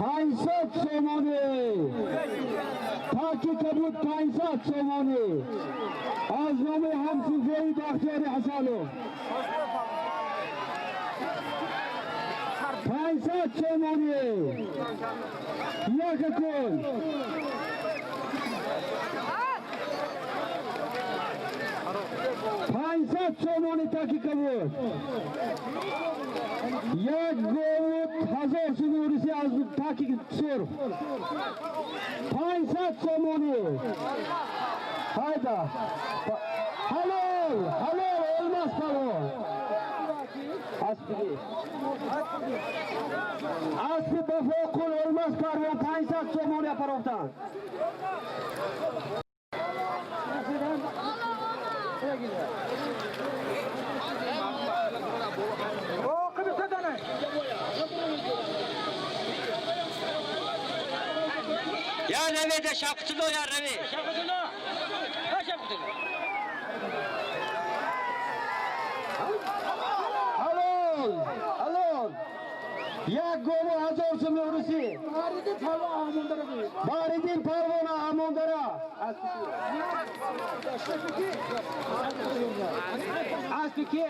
500 сомонӣ. Таки кабуд 500 сомонӣ. Аз номи ҳамсинфои Бахтиёри Ҳасанов. 500 сомонӣ. Якакун. 500 сомонӣ таки кабуд. Як гову 1000 суми русӣ аз таки сурх. 500 сомонӣ. Ҳайда. Ҳалол, ҳалол олмас парвон. Аспи бафоқул олмас парвон 500 сомонӣ парофтанд. Ya Reve de Şavkıtılo ya Reve. Şavkıtılo. Ha Şavkıtılo. Halol, halol. Як гову 1000 суми русӣ. Баҳриддин Парвона Амондара. Аспи ки?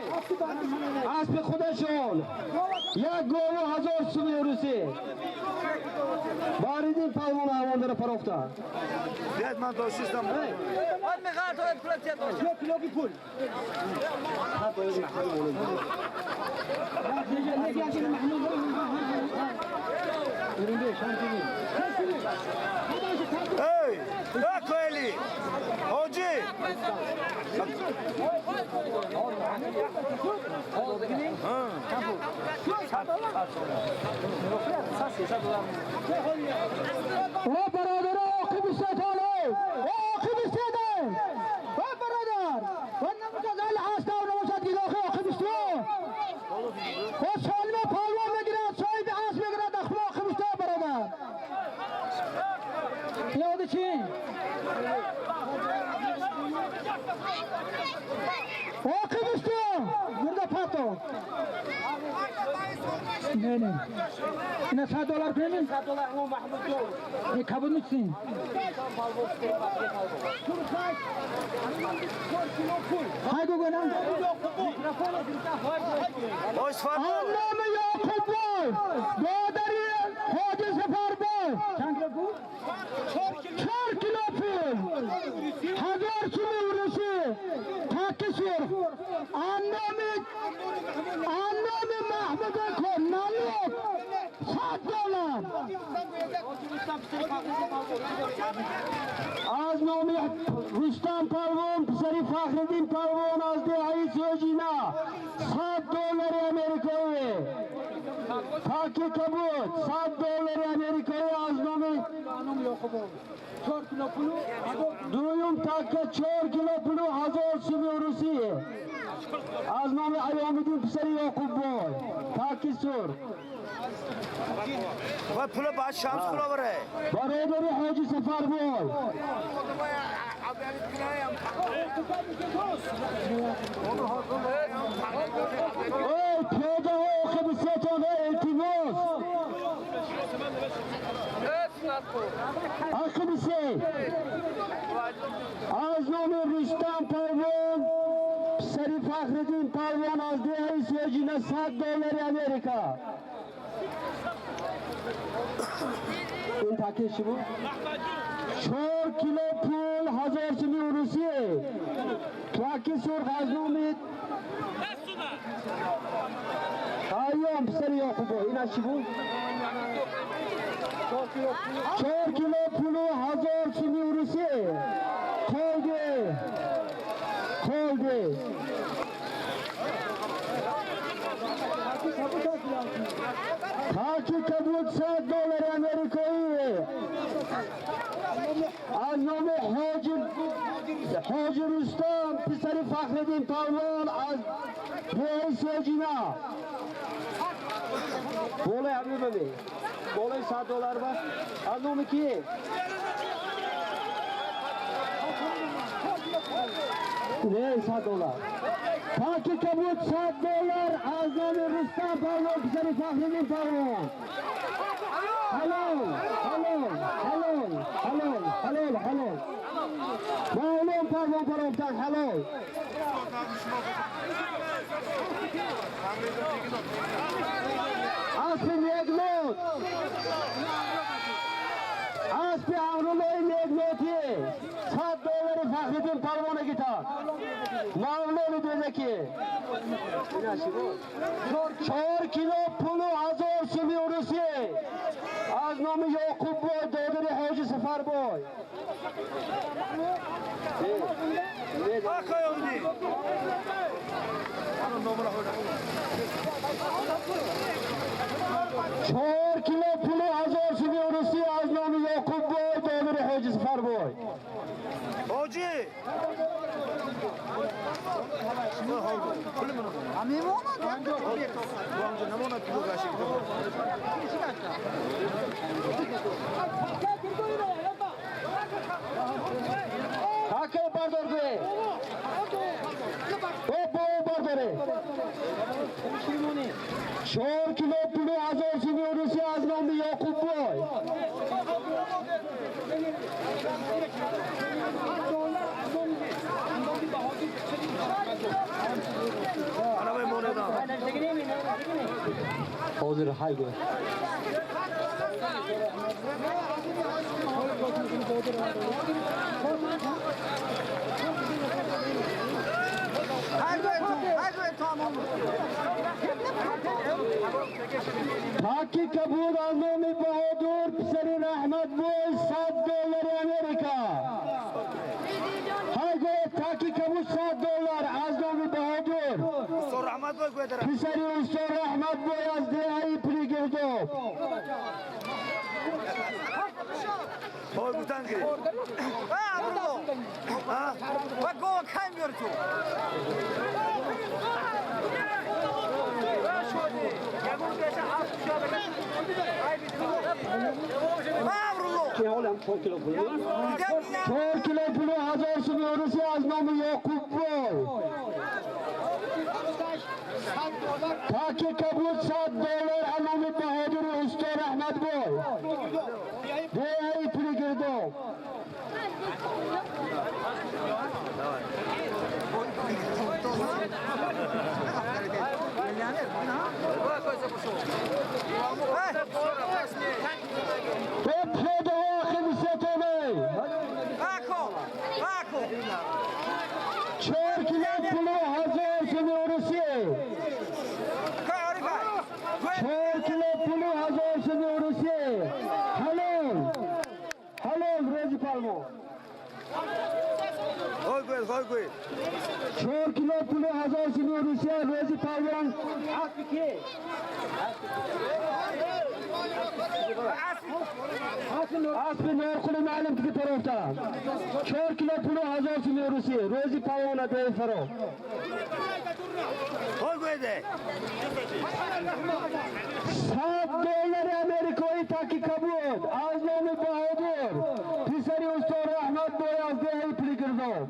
Аспи худашон. Як гову 1000 суми русӣ. Баҳриддин Парвона Амондара парохта. Дед ман дошистам. Пул. Ey, Akeli. Hoji. O برادر عاقب ستانه عاقب ستانه o برادر و نموشد ال هسته و نموشد گیلاخه عاقب ستانه o سالم پالوان میگیرد صاحب اسب میگیرد اخبار عاقب ستانه برادر یاد چی؟ عاقب ستانه مرده پاتو نه نه اینا $100 کنیم؟ $100 اون محمود جون. این کبود نیستین. های گو گناه. علامه یعقوب بای بادری حاجی سفر بای چند کیلو پول؟ 4 کیلو پول 1000 سومی روسی تاکی سرخ علامه محمود کن نالوک $100 аз номи Рустам Палвон писари Фахриддин Палвон аз деҳаи Сӯҷина $100 америкоӣ. Таки кабуд $100 америкоӣ аз номи дуюм така 4 кило пулу 1000 суми русӣ аз номи Аёмиддин писари Ёқуббой. Таки сур ва пула ба Шамс пула баре. Бародари Ҳоҷи Сафарбой. Ой, пиёдаҳо охири сетон илтимос. Охири се аз номи Рустам Палвон писари Фахриддин Палвон аз деҳаи Сӯҷина $100 Америка. Ин таки чӣ буд? 4 кило пул 1000 суми русӣ. Таки сурх аз номи Айём писари Ёқубо. Ин аз чӣ буд? 4 кило пулу 1000 суми русӣ. Қолди. Қолди. Таки кабуд $100 америкоӣ аз номи Ҳоҷи Рустам писари Фахриддин Палвон аз деҳаи Сӯҷина. Болои ҳамин бибин. Болои $100 ба аз номи ки? Не, $100. Таки кабуд $100 аз номи Рустам Палвон писари Фахриддин Палвон. Ҳалол, ҳалол, ҳалол, ҳалол, ҳалол, ҳалол. Маълум Палвон парофтан ҳалол. Аспи негнот. Аспи Амруллои негнотӣ $100 Фахриддин Палвона гитар. Мавлони дезаки. 4 кило пулу 1000 суми русӣ аз номи Ёқуббой додари Ҳоҷи Сафарбой. 4 кило пулу 1000 суми русӣ аз номи Ёқуббой додари Ҳоҷи Сафарбой. Ҳоҷи Таке бардор гӯе. О, бо бардоре. 4 кило пулу 1000 суми русӣ аз номи Ёқуббой. Ҳозир ҳай гӯ. Таки кабуд аз номи Баҳодур писари Раҳматбой $100 Америка. Ҳай гӯ таки кабуд $100 аз номи Баҳодур писари устод Раҳматбой аз деҳаи Пулигирдоб. 4 кило пулу 1000 суми русӣ аз номи Ёқуббой. Таки кабуд $100 аз номи Баҳодури устод Раҳматбой. Деҳаи Пулигирдоб. 4 кило пулу 1000 суми русӣ. 4 кило пулу 1000 Салмон. Ой гӯед, ой гӯед. 4 кило пули 1000 сомон Русия рӯзи палвон аспи ки? Аспи Норқули маълум ки тарафта. 4 кило пули 1000 сомон Русия рӯзи палвона деҳи Фаро. Ой гӯед. $100 америкоӣ таки кабуд аз номи Баҳодур писари устод Раҳмат бой аз деҳаи Пулигирдон.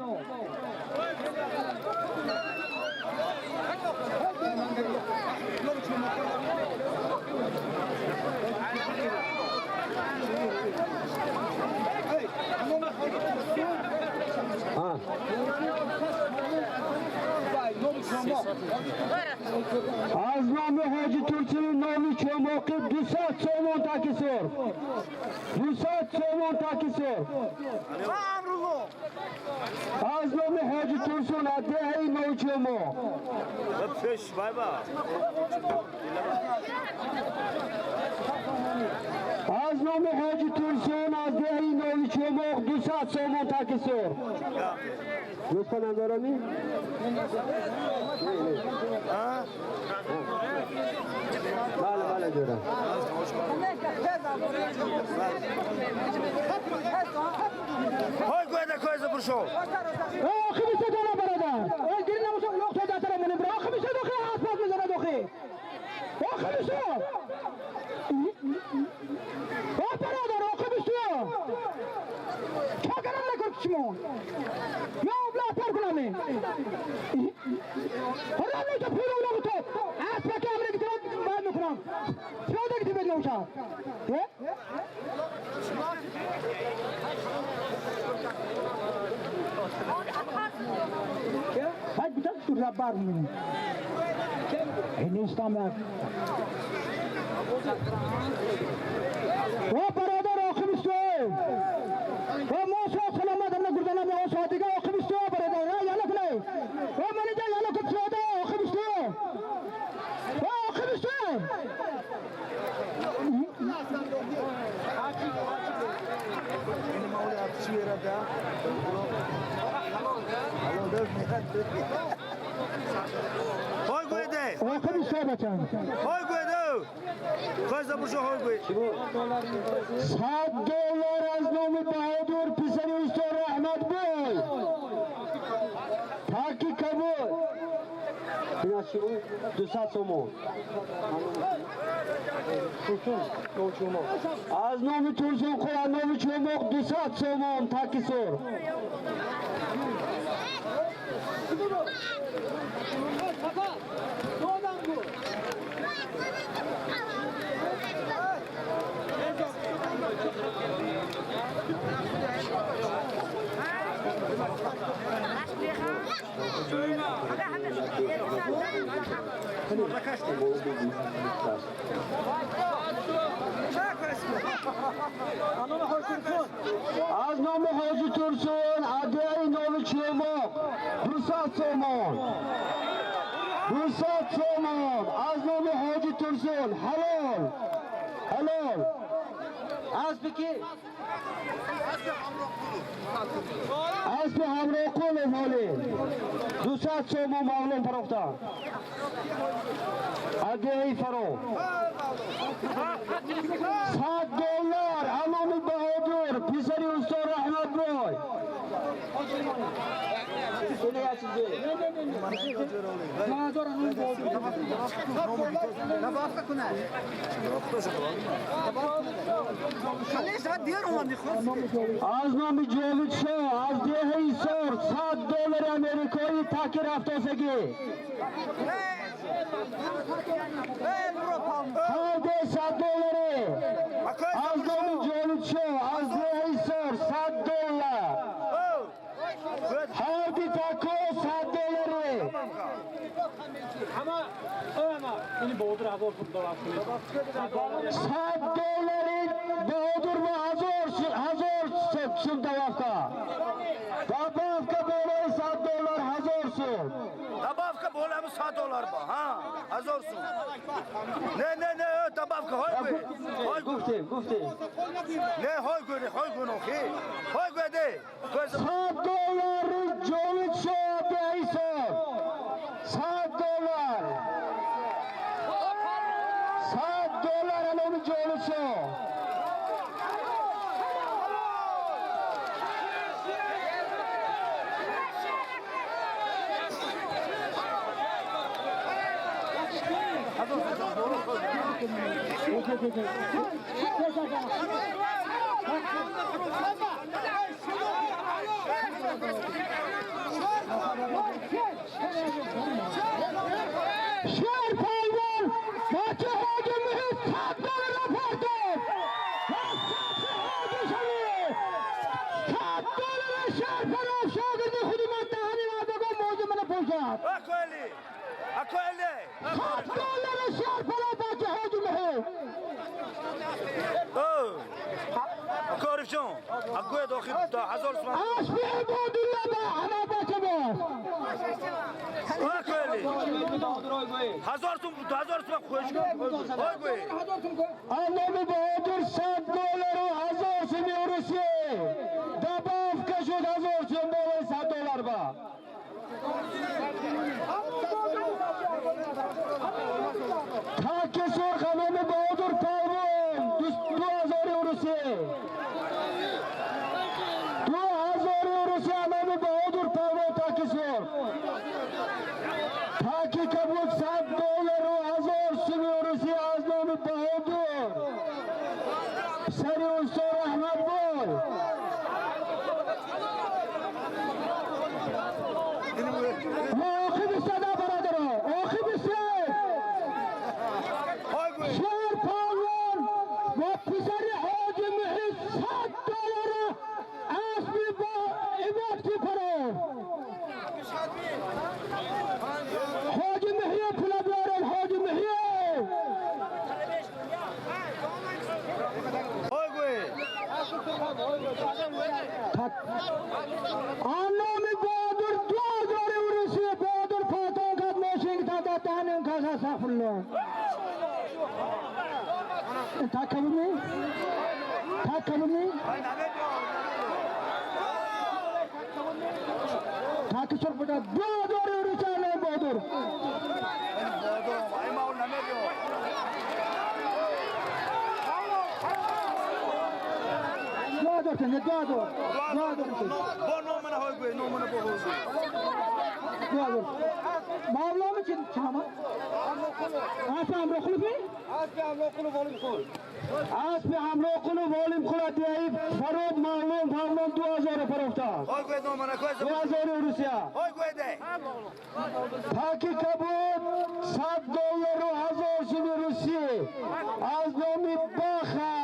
Аз номи Ҳоҷи Турсуни номи Чомоқӣ 200 сомон таки сурх. 200 сомон таки сурх. Аз номи Ҳоҷи Турсун аз деҳаи Нови Чомоқ. Аз номи Ҳоҷи Турсун аз деҳаи Нови Чомоқ 200 сомон таки сурх. Лутфан надорами? Бале, бале, ҷӯра. Ой гӯед, акои Забуршо. Охи бисо дона бародар. Ой гир намуша улоқ то датара монем. Охи бисо дохи аспаз мезанад охи. Охи бисо. О бародар, охи бисо. Чакарам накун кичимон. Я обла пар кунаме. Ҳорам нута пур улоқ то. Аспаки амре гитра бад мекунам. Пиёда гити бед намуша. Баъд битак сурра бар мекунем. Нестам як. О бародар, охи бисто. О мо со саломат амна гурданам я со дига охи бисто бародар. Яла кунай. О манижа яла кун пиёда охи бисто. О охи бисто. Ой гӯед. Охи бисто бачам. Ой гӯед. Акои Забуршо ой гӯед. $100 аз номи Баҳодур писари устод Раҳмат бой таки кабуд. Ин аз чӣ буд? 200 сомон. Аз номи Турсунқул аз номи Чомоқ 200 сомон таки сурх. Аз номи Ҳоҷи Турсун аз деҳаи Нови Чомоқ 200 сомон. 200 сомон аз номи Ҳоҷи Турсун. Ҳалол. Ҳалол. Аспи ки? Аспи Ҳамроқулов ҳолӣ. 200 сомон мавлон фарохта. Аз деҳаи Фаро. $100 аз номи Баҳодур писари устод Раҳмат бой. Аз номи Ҷовидшоҳ аз деҳаи Сор $100 америкоӣ таки рафтосагӣ. Ҳарде $100 аз номи Ҷовидшоҳ аз деҳаи Сор $100. Ҳарди тако $100. $100 Баҳодур ва 1000 сум тавафка. Добавка болои $100 1000 сум. Добавка болам $100 ба. Ҳа, 1000 сум. Не, не, не, добавка ҳой гӯй. Ҳой гуфтем, гуфтем. Не, ҳой гӯй, ҳой гӯй нохи. Ҳой гӯй де. $100 ҷовид шоҳ Айсо. $100. $100 аломи ҷовид шоҳ. شیر پایوان بچه حاجی محیط $100 را پرداخت. حاجی شوی $100 شیر پرافت شاگرد خودی من دهنی را بگو موضوع من پوشد. اکولی اکولی $100 شیر پرافت بچه حاجی محیط. اکارف جان اگوی داخل 1000 سوم اسب عبادالله به همه بچه باش. اکولی 1000 سوم 2000 سوم خوش کن. های گوی انم بهادر $100 و 1000 سوم روسیه دباف کشد 1000 سوم بالای $100 با. تاک سرخ انم بهادر پالوان 2000 روسیه 2000 روسیه انم بهادر پالوان تاک سرخ تاکی کبود $100 و 1000 سوم روسیه از نام بهادر سری استاد احمد بای. آخی بسته برادرها آخی بسته. شیر پالوان با پسر حاجی محیط $100 اسبی با عباد کی پرو حاجی محیط پول بیارن حاجی محیط. آنام بهادر 2000 روسیه بهادر پاتان کد ماشین تا دهنم کس استغفرالله. تکبمی تکبمی تاک سر بودا 2000 روسیه آنام بهادر. اسب حمله قلوب والیم خلد دیعیب فرود معلوم پهلوان 2000 فروخته. 2000 روسیه. پاکی کبود $100 و 1000 سوم روسیه از نام باخا.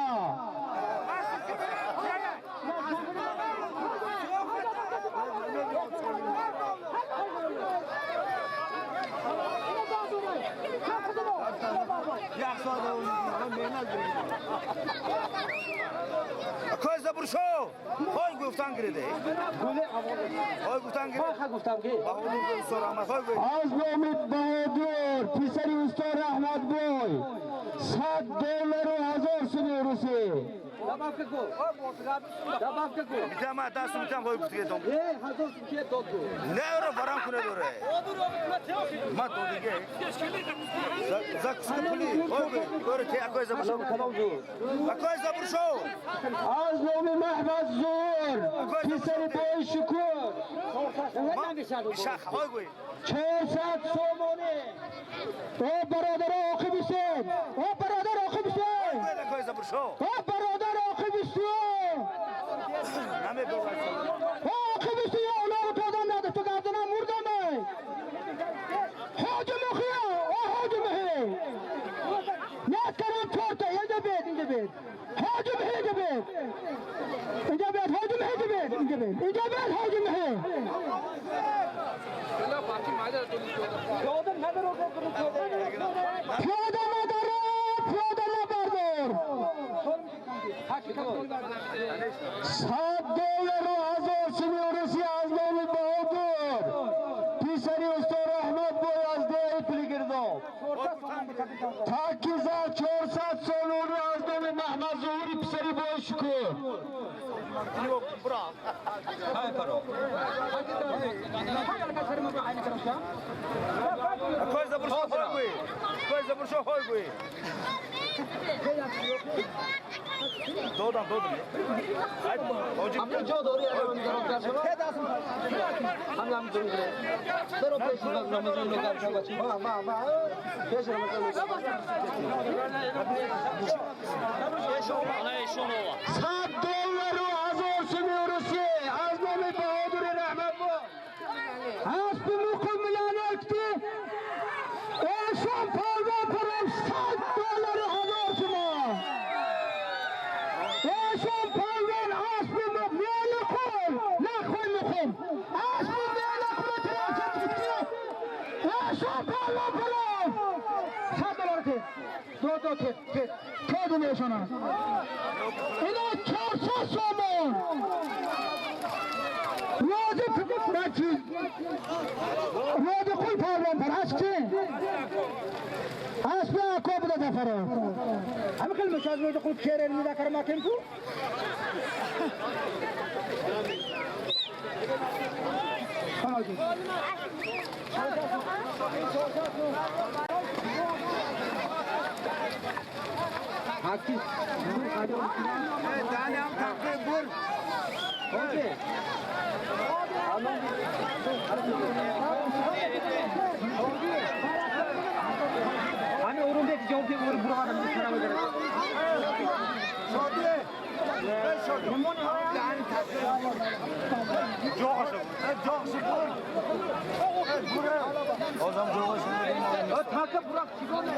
اکوی زبرشو های گفتن گریده های گفتن گریده از نام بهادر پسر استاد احمد بای $100 و 1000 سوم روسیه. نه رو برام کنه دوره ما تو دیگه زک پولی های گوی اکوی زبرشو اکوی زبرشو از نام محمد زور پسر بای شکر 400 سومانی. او برادر آخی بسید او برادر آخی بسید او برادر آخی بسید آخی بسید اولا پیدا نده تو گردنم مردم حاج مخیه او حاج مخیه نیت کردم 4 تا اینجا بید اینجا بید حاج مخیه اینجا بید اینجا بید حاج مخیه اینجا بید اینجا بید اینجا بید حاج مخیه. پیاده نداره پیاده نبردار. $100 و 1000 سوم روسیه از نام بهادر پسر استاد احمد بای Таки зад 400 сомонӣ аз номи Маҳмад Зуҳури писари Бойшукур. Акой забуршо хойгуи. Акой забуршо хойгуи. Додам, додам. Ай, оҷи. ҷо дори ҳам даро пеш Рамазон нокар шава. Ма ма пеш Рамазон. 100 доллару 1000 суми русӣ аз номи Баҳодури Раҳматбой. Аспи муқим миллионер ки Эшон полвон парам 100 доллару 1000 сумон. Эшон полвон аспи мелиқул нахуй муқим аспи мелиқул ки Эшон полвон парам 100 доллар ки до до ке ке ке димешона ино 400 сомон рози бачи рози қул полвон пар асп чи аспи ако буда зафаро. ҳами хел мешаз рози қул керер нида карма кемку. Danam takı bur. ҳами Орумбек ҷавоб буровада Şodi. Şodi. Dan takı. Жоғашы. Жоғшы bur. Bur. Озам жоғашы. Така бурак чигоне.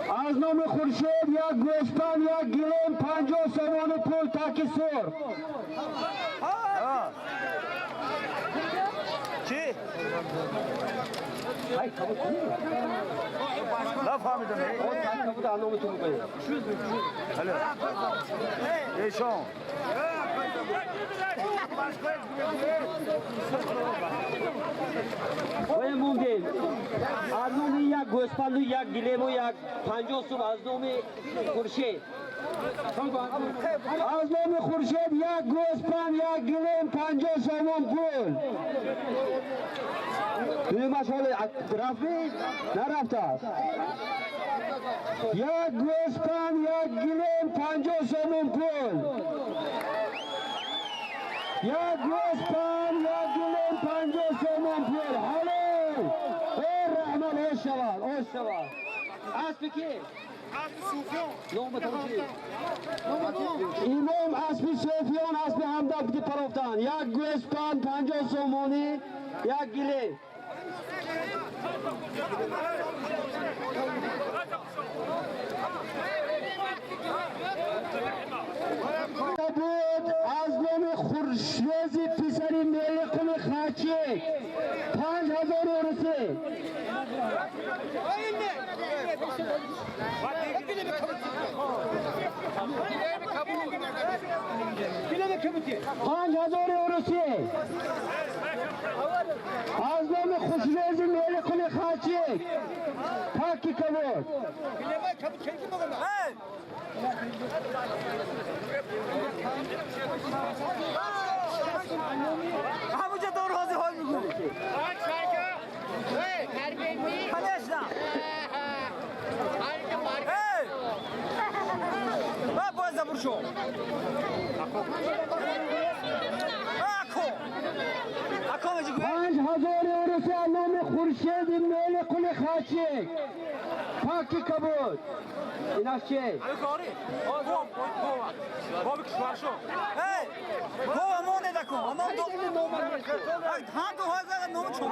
Аз номи Хуршед як гӯспанд, як гилем, 50 сомони пул таки сур. Чӣ? Нафаҳмидам. Алло. Эшон. Оя мондем. Аз номи як гӯспанду як гилему як 50 сум аз номи Хуршед. Аз номи Хуршед як гӯспанд, як гилем, 50 сомон пул. Дуюмаш ҳоле рафтӣ? Нарафтааст. Як гӯспанд, як гилем, 50 сомон пул. Як гӯспанд, як гилем, 50 сомон пул. Ҳоле! Э раҳмат, ош шавад, ош шавад. Аспи ки? Номатон чи? Имом аспи Софиён, аспи ҳамдам ки парофтанд. Як гӯспанд, 50 сомонӣ, як гилем. Буд аз номи Хуршези писари Мелиқули Хачик 5000 русӣ. 5000 русӣ аз номи Хушрези Мелиқули Хачик таки кабуд. Эй! Ҳамуҷа дор ҳозир ҳой мегӯ. Конечно. Эй! Ба боз забуршо. Ако. Ако меҷи гӯ. 5000 русӣ аз номи Хуршеди Мелиқули Хачик таки кабуд. Инаш чи? Эй! Гова моне даку. Амон до. Ҳа ту ҳой гӯ ном чо.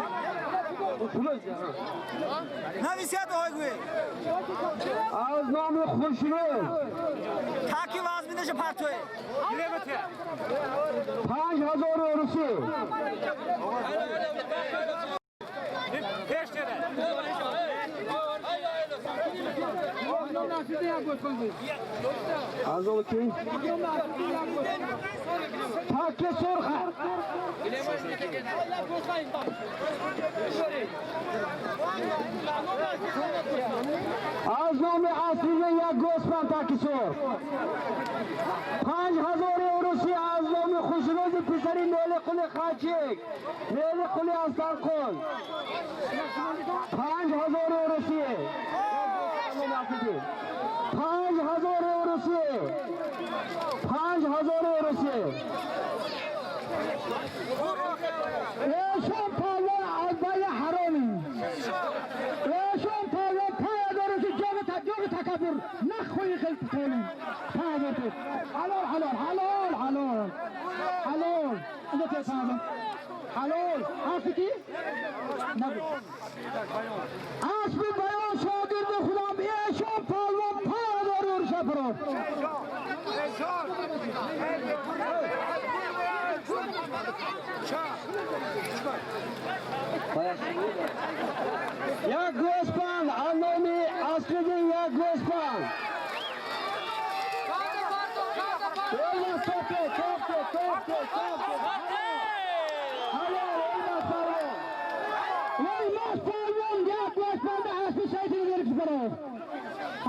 Нависия ту ҳой гӯ. Аз номи Хушрӯз Таки ваз минаша партуе. 5000 русӣ. Аз номи ки? Таки сурх. Аз номи аслида як гӯсфанд таки сурх. 5000 евроси аз номи Хушрӯзи писари Мелиқули Хачик, Мелиқули Астарқул. 5000 евроси. 5000 евроси. 5000 евроси. Эшон палвон аз байни ҳаромӣ. Эшон палвон 5000 ҷоги такаббур нахоҳӣ хел толӣ. 5000 ту. Ҳалол, ҳалол, ҳалол, ҳалол. Ҳалол. Инҷо те 5000. Ҳалол. Ҳасти ки? Набуд. Асби баён шогирди худам эшон палвон 5000 евро шапарод. Як гӯсфанд аз номи Аслиди як гӯсфанд. Олмаз топе, топе, топе, топе. Ҳалол, Олмаз палвон. Олмаз палвон як гӯсфанда асби Саидиро гирифт барод.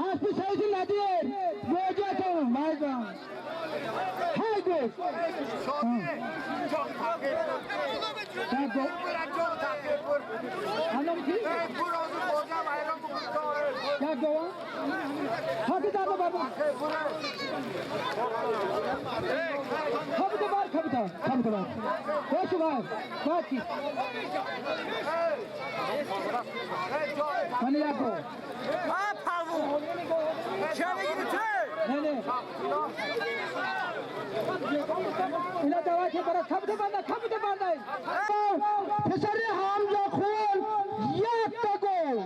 Асби Саиди надир. Воҷатон, майдон. Ҳай гӯс. Як гова. Хаки дада баба. Хабида бар, хабида, хабида бар. Бошу бар, бар ки. Мани як гова. Не, не. Ина давай ки бара хабида банда, хабида банда. Писари Ҳамза хун як та гол.